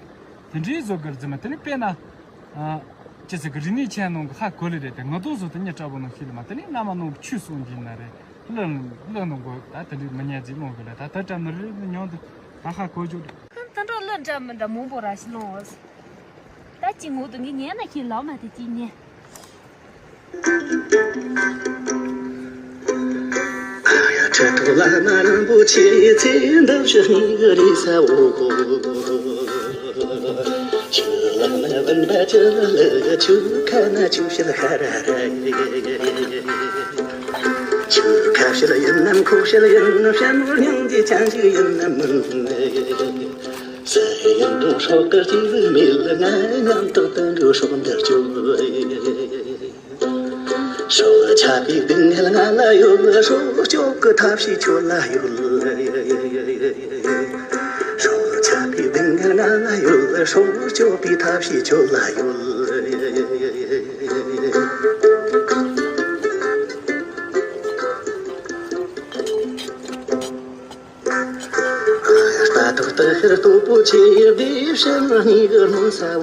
དེ་འདྲའི་བཟོ་གར་ཟེར་མ་དེ་ནི་དཔེར་ན། ཅི་ཟེར་གི་རིག་གནས་ཆེན་ནང་གི་ཧ་གོ་ལེ་རེད་དེ་ང་དུང་བཟོ་དེ་ཉེ་བཀྲ་བོ་ནང་ཤི་ལེ་མ་དེ་ནི་བླ་མ་ནང་གི་ཆུ་སོང་གྱིན་ན་རེད། ལོན་ལོན་ནང་གོ་ད་དེ་འདྲའི་མི་ཉན་ཅིག་ལོང་གི་ལེ་ད་ད་བཀྲ་མི་རེད་ནི་ཉོང་དུ་ད་ཧ་གོ་ཅོ་རེད། ཧམ་ད་འགྲོ་ལོན་འདྲ་མི་འདྲ་མང་པོ་ར་ཤི་ལོང་འོ། ད་ཅི་ངོ་དུ་ངས་ཉན་ན་ཤི་ལོ་མ་དེ་ཅི་ཉན། ཁྲི་ཐོག་བླ་མ་རིན་པོ་ཆེ་ཚེ་འདབ་ཞིག་གི་རེ་ས་འོ། ཆུ་ལག་ན་བུན་པ་ཅི་ལ་ཆུ་ཁ་ན་ཆུ་ཤེལ་ཤ་ར་ར། ཆུ་ཁ་ཤེལ་ཡིན་ནམ་ཁོག་ཤེལ་ཡིན་ནམ་ཤ་མོ་སྙིང་རྗེ་ཅན་ཞིག་ཡིན་ནམ་མིན། ས་ཡིན་དུང་སྲོག་གི་སྐྱེས་བུ་མེད་ང་མཉམ་དུ་དུད་འགྲོ་སྲོག་འདིར་སྐྱོབ། སྲོག་ཆགས་པའི་སྡུག་བསྔལ་ང་ལ་ཡོད། སྲོག་སྐྱོབ་ཀྱི་ཐབས་ཤེས་ཁྱོད་ལ་ཡོད། སྲོག་ཆགས་པའི་སྡུག་བསྔལ་ང་ལ་ཡོད། སྲོག་སྐྱོབ་པའི་ཐབས་ཤེས་ཁྱོད་ལ་ཡོད། རྟ་ཐོག་སྟག་ཤར་སྟོབས་པོ་ཆེ་བདེ་བྱེད་སྙིང་གི་རྨོ་ས་འོ།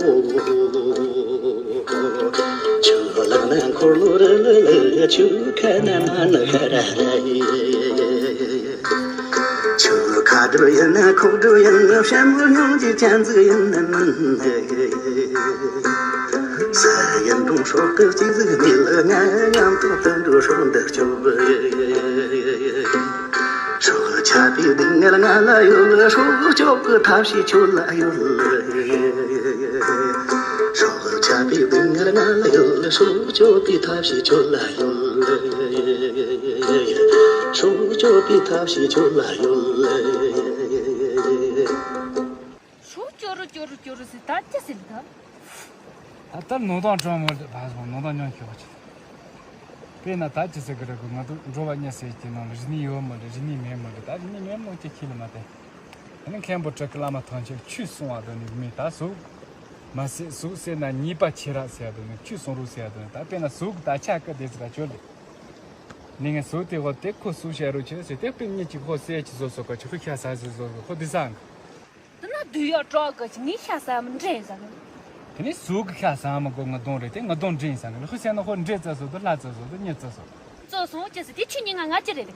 ཆུ་ལག་ན་འཁོར་ལོ་རི་ལི་ལི། ཆུ་ཁ་ན་མ་ཎི་ཤ་ར་ར་ཡི། ཆུ་ཁ་སྒྲུབ་ཡིན་ན་ཁོག་སྒྲུབ་ཡིན་ན། བྱམས་པོ་སྙིང་རྗེ་ཅན་ཟིག་ཡིན་ན་མིན། ས་ཡིན་དུང་སྲོག་གི་སྐྱེས་ཟིག་མེད། ང་མཉམ་དུ་དུད་འགྲོ་སྲོག་འདིར་སྐྱོབ། སྲོག་ཆགས་པའི་སྡུག་བསྔལ་ང་ལ་ཡོད། སྲོག་སྐྱོབ་ཀྱི་ཐབས་ཤེས་ཁྱོད་ལ་ཡོད། སྲོག་ཆགས་པའི་སྡུག་བསྔལ་ང་ལ་ཡོད། སྲོག་སྐྱོབ་པའི་ཐབས་ཤེས་ཁྱོད་ལ་ཡོད། སྲོག་སྐྱོབ་པའི་ཐབས་ཤེས་ཁྱོད་ལ་ཡོད། སྲོག་སྐྱོབ་རོགས་སྐྱོབ་རོགས་སྐྱོབ་རོགས་ཟེར་ད་ཅི་ཟེར་ད། ད་ལྟ་ནོར་དང་གྲོང་མོ་ལ་ཕར་སོང་ནོར་དང་ཉོན་ཤོག་ཅིག་དཔེར་ན་ད་ཅི་ཟེར་གི་རེད་གོ་ང་ཚོ་འགྲོ་བ་མྱི་ཟེར་གྱི་ནང་ལ་རིག་གནས་ཡོད་མ་རེད། རིག་གནས་མེད་མ་རེད། ད་རིག་གནས་མེད་མ་ཅི་ཁྱི་ལ་མ་བསྟན། ཨ་ནི་མཁན་པོ་བྲག་གི་བླ་མ་ཐམས་ཅད་ཆོས་གསུང་བ་དོན་ནི་མེད། ད་གཟུགས་མ་ཟད་གཟུགས་ཟེར་ན་ཉེས་པ་ཆེ་ར་ཟེར་ཡ་དོན་ནི་ཆོས་གསུང་རོགས་ཟེར་ཡ་དོན་ནི། ད་དཔེར་ན་གཟུགས་ཀྱི་ད་ཆ་ཀ་དེ་ཟེར་ར་ཆོས་ལས་ནི་ངས་གཟུགས་དེ་ཧོ་དེ་ཁོ་གཟུགས་བཤད་རོགས་བྱེད་ཟེར་དེ་དཔེ་ཉིད་ཀྱི་ཧོ་ཟེར་གྱི་བཟོ་སོ་ག་ཆོ་ཁོ་ཤ་ཟ་ཟེར་བཟོ་སོ་ཁོ་དེ་ཟ་ང་། དེ་ན་དུས་ཡག་གྲོགས་གི་ངས་ཤ་ཟ་མི་འདྲེ་ཟ་གི། དེ་ནས་གཟུགས་ཀྱི་ཤ་ཟ་མི་དགོས་ངི་གདོང་རེད་དེ་ངི་གདོང་འདྲེ་ཡིན་ཟ་གི་ལ་ཧུ་ཟེར་ན་ཧོ་འདྲེ་བཙལ་སོ་དུ་ལྷ་བཙལ་སོ་དུ་མྱི་བཙལ་སོ། བཙལ་སོང་ཅི་ཟེར་དེ་ཁྱོད་སྙིང་ང་ང་ཅི་རེད་ལེ།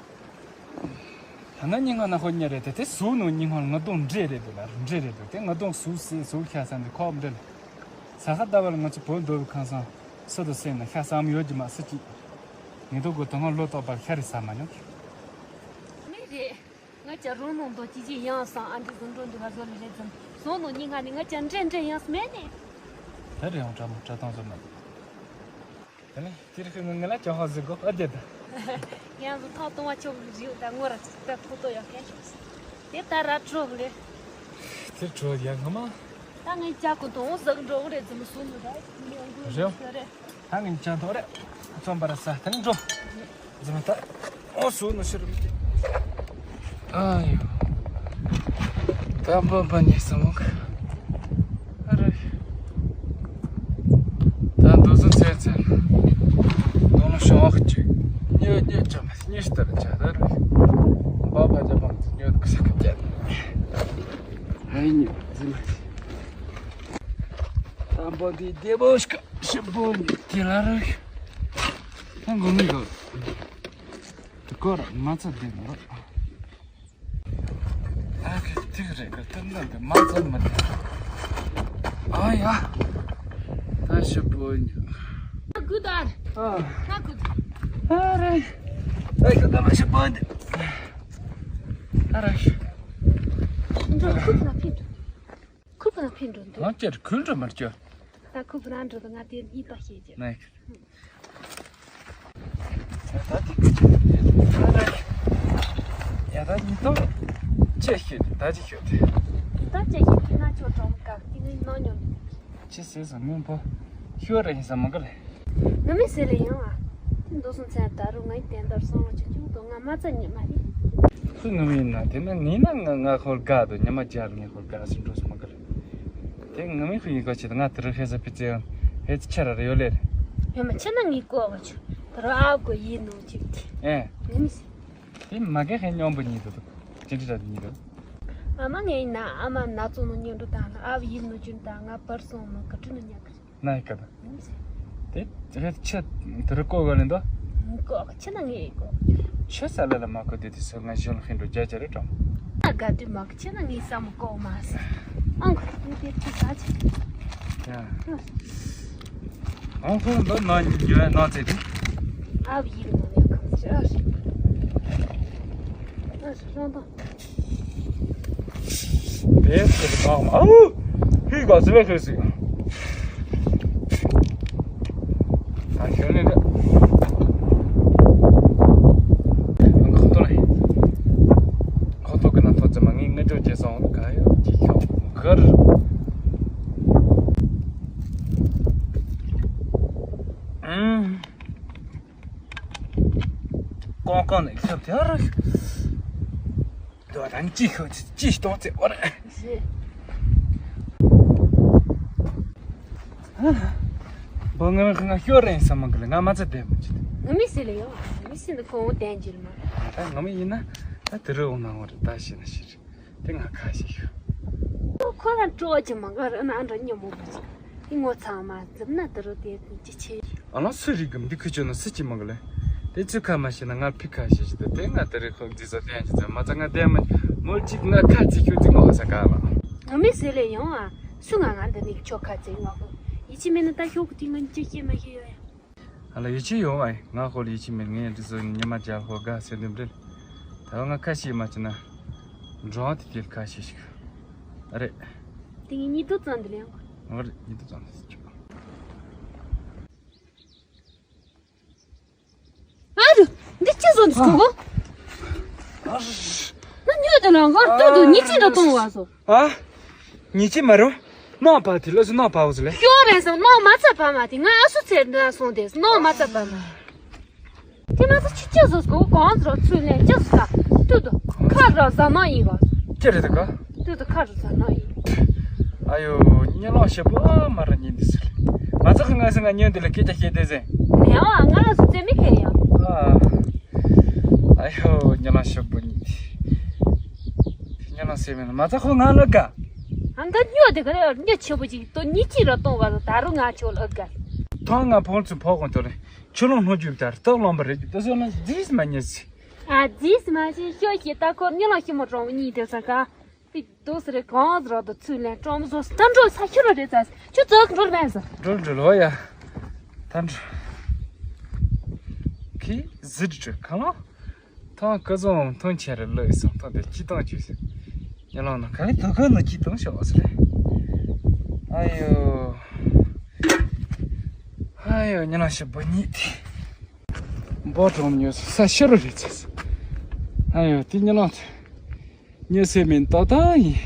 ད་ནི་སྙིང་ང་ན་ཧོ་མྱི་རེད་དེ་དེ་གཟུགས་ནང་སྙིང་ང་ངི་གདོང་འདྲེ་རེད་འདུག་ལ་འདྲེ་རེད་འདུག་དེ་ངི་གདོང་གཟུགས་ཟེར་གཟུགས་ཤ་ཟ་འདི་ཁོག་འདྲེ་ལ། ས་ཧ་ད་བར་ང་ཚོ་བོད་མདོ་བའི་ཁང་སང་སུ་དུ་སེམས་ན་ཤ་ཟ་མི་ཡོད་ཀྱི་མ་སུ་གཅིག་ངི་དོ་གོ་ད་ང་ལོ་ཏོག་པར་ཤ་རེ་ཟ་མ་མྱོང་། མི་རེད། ང་ཅག་རོང་ནང་དུ་ཅི་ཅི་ཡང་སང་ཨ་འདྲི་བཟོ་འགྲོ་འདུག་ཧ་བཟོ་ལེ་རེད་ཙམ་སོང་ནོ་ཉི་ང་ནི་ང་ཅག་འདྲེ་འདྲེ་ཡང་སྨད་ནས། ད་རེ་ཡང་བཀྲ་མོ་བཀྲ་ཐང་བཟོ་མ་འདུག་དེ་ནས་དེ་རིགས་ངི་ང་ལ་ཅག་ཧ་ཟི་གོ་ཨ་དེ་ད། ཡང་བཟོ་ཐང་གཏོང་བ་ཆོག་གི་རིགས་ད་ངོ་ར་ཅིག་ད་ཐོག་ཏོ་ཡག་ཁན་ཤོག་སི། དེ་ད་ར་ཁྲོག་ལེ། དེར་འགྲོ་ཡ་ང་མ། ད་ངས་ཅག་གོ་དོང་ཟག་འགྲོ་གི་རེད་ཙམ་སོང་ནི་ར། རེད། ད་ངས་ཅག་ཐོག་རེད། ཚོམ་པ་ར་ས་ཐང་འགྲོ། ཙམ་ད། ཨོ་སུ་ནུ་ཤི་རུ་མི་ཨ་ཡོ། ད་བ་བ་ནི་སམ་ཁ། ཨ་ར། ད་འདུག་སུ་ཚེ་ཚེ། དོ་ནུ་ཤོག་ཅིག་ཉོ་ཉོ་ཅམ་ཉོ་ཤི་ཏར་ཅ་ད་ར། བ་བ་ཇ་བམ་ཉོ་ཁ་ཁ་ཅ། ཨ་ཡིན་ཉོ་ཟི་མ། དམ་པོ་འདི་བདེ་པོ་ཞིག་ཞིམ་པོ་འདི་དེ་ལ་རུ། ད་མགོ་མི་གོ། དེ་ཀོ་ར་མ་ཚ་བདེ་མོ་ར། ཨ་ཁེ་ཐིག་རེ་གི་ཐིག་ན་འདི་མ་ཚ་མི་བདེ། ཨ་ཡ། ད་ཞིམ་པོ་འདི། ཨ་གུ་དར། ཨ། ཨ་གུ་དར། ཨ་རེ། ཨ་ཁེ་ད་མ་ཞིམ་པོ་འདི། ཨ་རེ། འགྲོ་ཁུ་ཕ་ཕི་འགྲོ། ཁུ་ཕ་ཕི་འགྲོ་འདུག་ང་ཅེར་ཁུལ་འགྲོ་མར་ཅོ། ད་ཁུ་ཕ་རང་འགྲོ་དུ་ང་དེ་གཉིས་ཏོག་བཤད་ཅེ། ནས། ད་དེ་ཁུ་ཅེར། ཡ་ད་གཉིས་ཏོག་ཅེ་ཤོད་ད་ཅི་ཤོད། ད་ཅེ་ཤོད་ཀྱི་ང་ཅོ་གྲོང་ག་ཏི་ངའི་ནོ་ཉོ། ཅི་ཟེར་སོང་མིན་པོ། ཤོད་རེ་ཡིན་ས་མ་ག་ལེ། ང་མི་ཟེར་ལེ་ཡོང་ཨ། འདུག་སོང་ཚན་ད་རུང་ངའི་དེ་འདར་སོང་ལ་ཅི་ཅུང་དུ་ང་མ་ཚ་ཉི་མ་རེད། ཁོས་ངོ་མ་ཡིན་ན་དེ་ན་ངས་ན་ང་ང་ཁོར་དགའ་འདུག་ཉི་མ་བརྒྱ་ལ་ངས་ཁོར་དགའ་ཟིན་འགྲོ་སོང་མ་ག་ལེ། དེ་ངོ་མ་ཁོ་ཡིན་གོ་ཆེ་ད་ང་དེ་རུ་ཧེ་ས་ཕི་ཙེ་ཡང་ཧེ་ཙི་ཆ་ར་རེ་ཡོད་ལེ། ཡོད་མ་ཆེ་ན་ངས་ལྐོག་ག་ཆུ་ད་རུང་ཨ་གོ་ཡིན་ནོ་ཅིག་དེ། ཨེ། ངོ་མ་ཟེར། དེ་མ་ག་ཧེ་སྙོམས་པོ་ཉིད་དུ་འདུག་ཅི་འདྲ་ར་ཉིད་དུ། ཨ་མ་ངས་ཡིན་ན་ཨ་མ་ན་ཚོ་ནོ་ཉོ་འགྲོ་དང་ཨ་བ་ཡིན་ནོ་ཅུན་དང་ང་བར་སོང་ནོ་ག་ཁྲི་ནོ་ཉག་གི། ནའི་ཀ་ད། དེ་རེད་ཆེ་དེ་རུ་ཀོ་ག་ལེན་དོ། ཀོ་ག་ཆེ་ན་ངས་ཀོ། ཆེ་ས་ལ་ལ་མ་ཀོ་དེ་དེ་སོ་ང་གཞོན་ལ་ཧིན་འགྲོ་རྒྱ་རྒྱ་རེད་དྲང་། ཨ་ག་དུས་མ་ཀོ་ཆེ་ན་ངས་ས་མ་ཀོ་མ་ས། ཨང་ཀོ་དེ་དེ་ཆེ་ས་ཆེ། ཡ། ཨང་ཀོ་འདི་ན་ཉོ་ན་ཚེ་དེ། ཨ་བི་ཡིན་ནོ་ཡ་ཁམས་ཆེ་ཨ་ཞིག་ཨ་ཞིག་རང་དང་། བེས་ཀྱི་ཐང་མ་ཨུ། ཧི་ག་ཟི་བེ་ཁེ་སི། ཨ་ཞོ་ནི་རེད། ཁོ་ཐོ་རེད། ཁོ་ཐོ་གི་ན་ཐོ་ཙེ་མ་ངའི་ངའི་ཅོ་ཅེ་སོང་ག་ཡོ་ཅི་ཤོ་གར། ཨུམ། ཀོང་ཀོང་ནས་ཁྱབ་དེ་རུ། དོ་རང་ཅི་ཤོད་ཅི་གཏོང་ཚེ་བར། བོ་ང་ང་ཤོར་རེད་བསམ་མ་གི་ལ་ང་མ་ཚད་བསྡད་མ་བྱེད། ང་མི་སྲིད་ལ་ཡོང་ང་མི་སྲིད་ལ་ཁོང་བསྟན་གྱིར་མ། ད་ང་མི་ཡིན་ན་ད་དེ་རུ་འོང་ན་འོང་རེད་ད་ཤི་ན་ཤི་རེད་དེ་ང་ཁ་ཤས་ཤོད། ཁོ་ལ་སྤྲོ་གྱི་མ་ག་རུ་ན་འདྲ་སྙོམས་མོ་བ་ཅིག་དེ་ངོ་ཚ་མ་འཛིབ་ན་དེ་རུ་དེ་ཅི་ཆེ། ཨ་ལ་སུ་རིག་གམ་འདི་ཁུ་ཆོ་ན་སུ་ཅི་མ་གི་ལེ། དེ་ཚུ་ཁ་མ་ཤེས་ན་ང་ཕི་ཁ་ཤེས་ཤི་དེ་དེ་ང་དེ་རིག་ཁོ་འདི་ཚོ་བསྟན་ཤི་ཚོ་མ་ཚ་ང་བསྟན་མ་མོལ་ཅིག་ང་ཁ་ཚིག་ཁྱོད་ཚིག་ངོ་ས་ག་ལ། ང་མི་ཟེར་ལེ་ཡོང་ཨ། སུ་ང་ང་འདི་ནི་ཁྱོ་ཁ་ཚིག་ངོ་གོ། ཡི་ཅི་མེད་ན་ད་ཤོག་གི་དེ་ང་ཅི་ཤེས་མ་ཤེས་ཡོད་ཡ། ཨ་ལ་ཡི་ཅི་ཡོང་ཨ། ང་ཁོ་ལ་ཡི་ཅི་མེད་ངས་འདི་ཚོ་ཉི་མ་རྒྱལ་ཁོ་དགའ་ཟེར་འདུག་རེད། ད་ང་ཁ་ཤེས་མ་ཅི་ན། འགྲོ་དེ་དེ་ཁ་ཤེས་ཤིག་ཨ་རེད། དེ་ངས་ཉིད་དུ་ཙམ་འདི་ལེན། ཨ་རེད་ཉིད་དུ་ཙམ་འདི་ཅི། ཨ་རུ། འདི་ཅི་བཟོ་འདི་གོ་གོ། ང་ཉོས་དེ་ལ་ང་ལྟོས་འདུག་ཉི་ཅི་འདྲ་གཏོང་བ་བཟོ། ཨ། ཉི་ཅི་མ་རུ། ནོ་པ་དེ་ལ་སུ་ནོ་པ་བོ་ཟེར་ལེ། ཤོ་རེ་སོང་ནོ་མ་ཚ་པ་མ་དེ་ང་ཨ་སུ་ཚེ་འདྲ་སོང་དེ་ནོ་མ་ཚ་པ་མ། དེ་མ་ཚ་ཆི་ཅི་བཟོ་གོ་གོང་ཚོ་ཚུལ་ལེན་ཅི་བཟོ་ད་ལྟོས་འདུག་ཁ་ར་ཟ་ན་ཡིན་ག་ཅི་རེད་དེ་ག་ལྟོས་འདུག་ཁ་ར་ཟ་ན་ཡིན། ཨ་ཡོ། ཉེ་ལོང་ཞེ་པོ་མ་ར་ཉིན་འདི་ཟེར། མ་ཚོགས་ང་ཟེར་ང་ཉོན་འདི་ལ་སྐད་ཆ་བཤད་དེ་ཟེར། མེད་བ་ང་ལ་སུ་རྩེ་མི་ཁེལ་ཡ། ཨ། ཨ་ཡོ་ཉེ་ལོང་ཞེ་པོ་ཉིན། ཉེ་ལོང་ཟེར་མེད་ན་མ་ཚོགས་ང་ལ་དགའ། ཨ་ང་ཉོ་དེ་ག་ལ་ཉོ་ཆེ་པོ་ཅིག་ཏོ་ཉི་ཅི་ར་གཏོང་བ་ལ་ད་རུང་ང་ཆོ་ལ་ཨ་དགའ། ཐང་ང་ཕོང་ཚུ་ཕོག་གོང་ཏོ་ལེ། ཆུ་ལོང་སྣོ་རྒྱུ་དར་སྟག་ལོང་པ་རེད་ཀྱི་ཏོ་སོ་ན་རྫིས་མ་ཉེ་ཟེར། ཨ་རྫིས་མ་ཅི་ཤོ་ཞེ་ད་ཁོ་ཉེ་ལོང་ཞེ་མོ་གྲོང་གཉིས་དེ་ས་ག་དེ་དུས་སུ་རེ་གང་ཟེར་རོ་དུ་ཚུལ་ལེན་ཀྲོང་བཟོ་ད་འགྲོ་ས་ཁྱོད་རོ་རེ་ཙ་ཁྱོད་ཙག་འགྲོ་མེད་ཟེར། འགྲོ་འགྲོ་ལོ་ཡ། ད་འགྲོ། ཁི་ཟི་འགྲོ་གང་ལོ། ཐང་ཀ་ཟོང་ཐང་ཆེ་རེ་ལོ་ཡི་སོང་ཐང་དེ་ཅི་ཐང་ཅུ་ཟེར། ཉེ་ལོང་ན་ག་གི་དུ་ག་ན་ཅི་ཐང་ཤོག་ཟེར། ཨ་ཡོ། ཨ་ཡོ་ཉེ་ལོང་ཞེ་པོ་ཉིད་དེ། འབོ་གྲོང་ཉོ་ས་ཤི་རོ་རེ་ཙ་ཟེར། ཨ་ཡོ་དེ་ཉེ་ལོང་དེ། ཉེ་སེ་མིན་ཏོ་ཏང་ཡིན།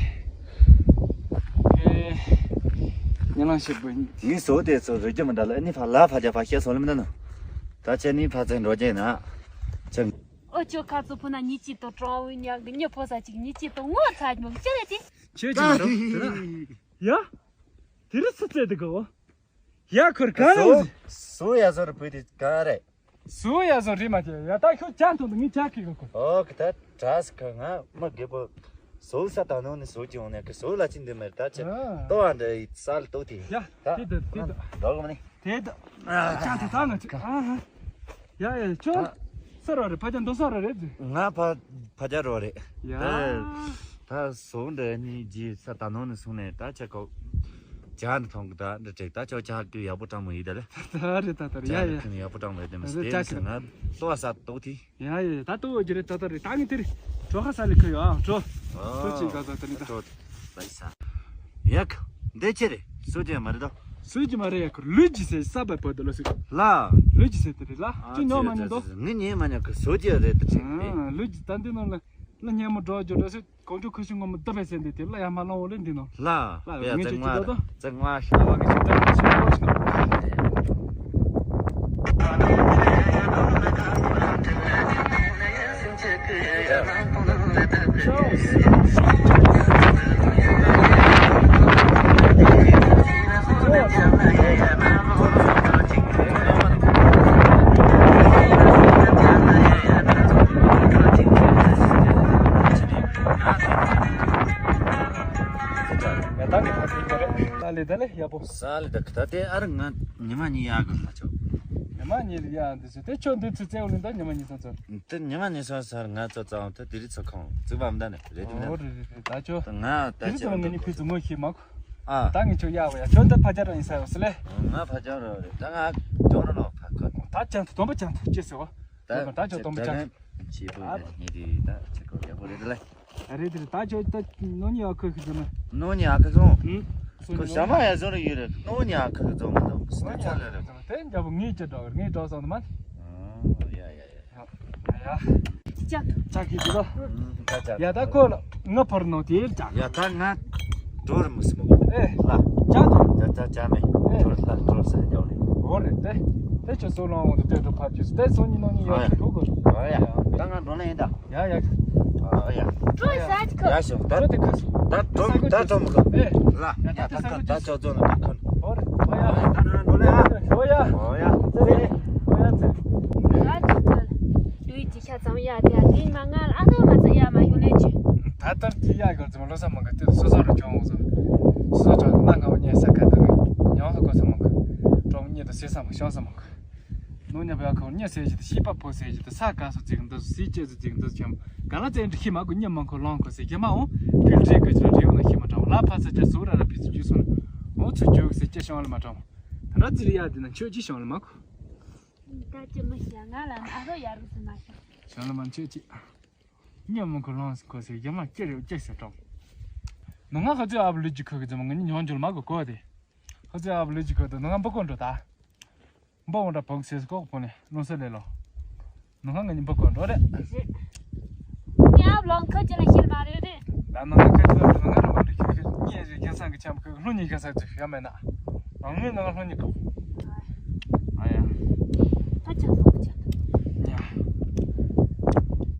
ལང་ཤེས་པོ་ཡིན། ངའི་བཟོ་དེ་ཚོ་རིག་རྒྱུ་མི་འདྲ་ལ་ཨ་ནི་ཕ་ལ་ཕ་རྒྱ་ཕ་ཤེས་སོང་ལེ་མི་འདུག་ནོ། ད་ཁྱེད་ནི་ཕ་ཚན་འགྲོ་རྒྱུ་ཡིན་ན། ཁྱེད། ཨོ་ཅོ་ཁ་ཚོ་ཕུ་ན་ཉི་ཅི་ཏོ་ཀྲོང་ཝི་ཉག་གི་ཉི་ཕོ་ས་ཅིག་ཉི་ཅི་ཏོ་ངོ་ཚ་མོ་ཅི་རེད་དེ། ཁྱེད་ཀྱི་མ་རོ། ཡ། དེ་རི་སུ་ཚེ་དེ་གོ། ཡ་ཁོར་ག་རེ། སུ་ཡ་ཟོར་བུ་དེ་ག་རེ། སུ་ཡ་ཟོར་རི་མ་དེ་ཡ་ད་ཁྱོད་ཅན་ཐོང་དུ་ངི་ཅག་གི་གོ། ཨོ་ཁི་ད་དྲ་སི་ཁ་ང་མ་གེ་པོ། སོ་ས་ད་ནོ་ནི་སོ་ཅི་འོང་ནས་ཀི་སོ་ལ་ཅི་འདི་མེར་ད་ཅི། ཨ། ཏོ་ཨ་འདྲ་ཡི་ས་ལ་ཏོ་ཏི། ཡ། ད་དེ་ད་དེ་ད། འགྲོ་གི་མ་ནི། དེ་ད། ཨ་ཅང་དེ་ད་ང་ཅི་ཨ་ཧ། ཡ་ཡ་ཁྱོད། ས་རོ་རེད་ཕ་ཅང་འདོ་ས་རོ་རེད། ང་ཕ་ཕ་ཅང་རོ་རེད། ཡ། ད་ད་སོ་འདྲ་ནི་ཇི་ས་ད་ནོ་ནི་སོང་ནས་ད་ཅི་ཁོ། ཅང་ཐོང་གི་ད་འདྲ་ཅིག་ད་ཅོ་ཅག་གི་ཡག་པོ་ཀྲང་མོ་ཡི་ད་རེད། ད་རེད་ད་ད་རེད་ཡ་ཡ། ཅང་ཡག་པོ་ཀྲང་མོ་ཡི་དེ་མི་སྟེ་ང་ལྟོ་ས་ཏོ་ཏི། ཡ་ཡ་ཡ། ད་ལྟོ་འོ་ཇི་རེད་ད་ད་རེད་ད་ངས་དེ་རེད། གྲོ་ཁ་ས་ལི་ཁ་ཡོད་ཨ་གྲོ། སུ་ཅིག་ག་ས་ད་ནི་ད། གྲོ། ལ་ཡི་ས། ཡག་འདི་ཅི་རེད། སུ་ཅི་མ་རེད་ད། སུ་ཅི་མ་རེད་ཡ་ཁུར་ལུས་ཅི་སེ་ས་བ་བོ་ད་ལོ་སི། ལ། ལུས་ཅི་སེ་དེ་རེད་ལ། ཅི་ཉོ་མ་ཉོ་ད། ངས་ཉེ་མ་ཉོ་ཁུ་སུ་ཅི་རེད་ད་ཅི་རེད། ལུས་ཅི་ད་འདི་ནང་ལ་ལ་སྙན་མོ་འགྲོ་རྒྱུ་འགྲོ་སི། གོང་ཆུ་ཁུ་ཤུ་ངོ་མ་ལྟ་བས་ཟེར་འདི་དེ་ལ་ཡ་མ་ལོང་བ་ལེ་འདི་ནོ། ལ། ལ་ཡ་ངས་ཅི་ཅི་ལོ་ད། ཙེ་ང་ཤ་བ་གི་ཅི་ད་ཅི་ལོ་ཅི་ནོ། ཡ་ད་གི་ད་གི་རེད། ད་ལེ་ད་ལེ་ཡ་པོ། ས་ལེ་ད་གི་ད་དེ་ཨ་ར་ང་ཉི་མ་གཉིས་ཡག་གི་ལ་ཆོག་ཉི་མ་གཉིས་ལ་ཡག་འདི་ཚོ་དེ་ཆོ་འདི་ཚོ་བཙལ་བ་ལེ་ད་ཉི་མ་གཉིས་ཚོ་ཚོ། དེ་ཉི་མ་གཉིས་ཚོ་ས་ང་ཚོ་ཚོ་དེ་དེ་རི་ཚོ་ཁང་ཚིག་པ་མི་ད་ནི་རེད་དེ་ནི། ཨོ་རེད་རེད་རེད་ད་ཆོ། ད་ང་ད་དེ་རི་ཆོ་ཚོ་ང་ནི་ཕི་ཚོ་ངོ་ཤེས་མ་གོ། ཨ། ད་ངས་ཁྱོད་གཡར་བ་ཡ། ཁྱོད་འདི་ཕ་ཅག་རང་ཡིན་ས་ཡོད་སི་ལེ། ང་ཕ་ཅག་རང་རེད། ད་ང་ཇོ་ར་ལོ་ཕ་ཁ། ད་ཅང་དུ་སྟོན་པ་ཅང་དུ་ཅེས་ཟེར་བ། ད་ད་ཅོ་སྟོན་པ་ཅང་དུ། ཆེ་པོ་ཡ་ཉེ་དེ་ད་ཆེ་གོ་ཡག་པོ་རེད་ལེ། རེད་རེད། ད་ཅོ་ད་ནོ་ཉི་ཨ་ཁུ་ཁུ་ཟེར་མ། ནོ་ཉི་ཨ་ཁུ་ཟོང་། ཁུ་ཞྭ་མ་ཡ་ཟོ་རེ་ཡོད་རེད། ནོ་ཉི་ཨ་ཁུ་ཁུ་ཟོང་མ་ཟོང་སི་ནི་ཆ་ལེ་རེད། དེ་འཇབ་ངེས་ཅི་འགྲོ་ངེས་འགྲོ་སོང་མ། ཡ་ཡ་ཡ། ཡ། ཅག་ཅག་གི་དུ་ལོ། ཡ་ད་ཁོ་ལ་ང་ཕར་ནོ་དེ་ལ་ཅག་ཡ་ད་ང་འགྲོ་ར་མི་སྲིད་མོ། ཨེ་ལ་ཅག་ད། ཅག་ཅག་ཅག་མེ་འགྲོ་ལ་འགྲོ་ས་རྒྱག་ལེ། འོ་རེད་དེ། དེ་ཆོ་སོ་ལོང་འོང་དུ་དེ་འགྲོ་ཕར་ཅུས་དེ་སོ་ཉི་ནོ་ཉི་ཡོད་ཁུ་ཁུ། ཨ་ཡ་ད་ང་འགྲོ་ལེ་ཡིན་ད། ཡ་ཡ། ཨ་ཡ། འགྲོ་ཡ་ས་ཁུ། ཡ་ཤོག་ད། འགྲོ་དེ་ཁུ། ད་འགྲོ་ད་འགྲོ་མི་ཁུ། ཨེ་ལ་ཡ་ད་ད་ད་ད་ཅོ་ཅོ་ནོ་ད་ཁུ། འོ་རེད། འོ་ཡ། ད་ང་འགྲོ་ལེ་ཡ། འོ་ཡ། འོ་ཡ་ཙེ་རེད། འོ་ཡ་ཙེ། ཡ་ཅི་ཁུ། ལུས་ཀྱི་ཤ་ཚང་ཡ་དེ་ཡ་དེ་མ་ང་ལ་ཨ་ནོ་མ་ཚ་ཡ་མ་ཡུ་ལེ་ཅི། ད་ལྟར་གྱི་ཡ་གོ་ཙམ་ལོ་ས་མང་གི་དུས་སོ་སོ་རུ་ཁྱོང་འོང་སོ། སོ་སོ་ཁྱོང་ན་ང་བ་ཉལ་ས་ཁ་དང་ཉོང་ལ་གོ་ས་མང་གི། གྲོང་གཉིད་དུ་སེ་ས་མ་ཤོང་ས་མང་གི། ནོ་ཉ་བ་ཁོ་ཉ་སེ་ཞི་དུ་ཤི་པ་ཕོ་སེ་ཞི་དུ་ས་ག་སོ་ཅིག་འདི་སི་ཅེ་སོ་ཅིག་འདི་ཆེམ་ག་ལ་ཙེ་འདི་ཤི་མ་གོ་ཉ་མང་ཁོ་ལོང་ཁོ་སེ་ཁྱེ་མ་འོང་ཕིལ་རེ་གི་ཅི་ར་རེ་འོང་ན་ཤི་མ་གྲང་ལ་ཕ་ས་ཅེ་སུ་ར་ར་ཕི་སུ་ཅུ་སོང་འོང་ཚུ་ཅུ་སེ་ཅེ་ཤོང་ལ་མ་གྲང་ད་ར་ཙི་རི་ཡ་འདི་ན་ཆོས་ཅི་ཤོང་ལ་མ་གོ། ད་ཅི་མི་ཤེས། ང་ལ་ང་རོ་ཡ་རུ་སི་མ་ཤེས། ཤོང་ལ་མ་ཆོས་ཅི། ཉ་མང་ཁོ་ལོང་ཁོ་སེ་ཁྱེ་མ་ཅེ་རེ་ཅེ་སེ་གྲང་། ནོ་ང་ཁ་ཚོས་ཨ་བ་ལུ་ཅི་ཁོ་གི་ཙམ་ང་ཉི་ཉོང་ཇོལ་མ་གོ་གོ་དེ། ཁ་ཚོས་ཨ་བ་ལུ་ཅི་ཁོ་དེ་ནོ་ང་འབུ་ཀོ་འགྲོ་ད། འབུ་འོང་འདྲ་བོག་སེ་སི་ཀོག་པོ་ནས་ལོང་ས་ལེ་ལོ། ནོ་ང་ང་ཉི་འབུ་ཀོ་འགྲོ་རེད། ཉ་ཨབ་ལོང་ཁ་ཅི་ལ་ཤེར་མ་རེད་རེད། ད་ནོ་ང་ཁ་ཅི་ལ་ནོ་ང་ར་མ་རེད་ཁྱོད་ཁྱོད་ཉི་རེད་ཁྱེད་སང་གི་ཆམ་ཁ་ལྷུ་ཉི་ཁ་ས་ཅི་ཤ་མེད་ན། ང་ངའི་ནོ་ང་ལྷུ་ཉི་ཀོ།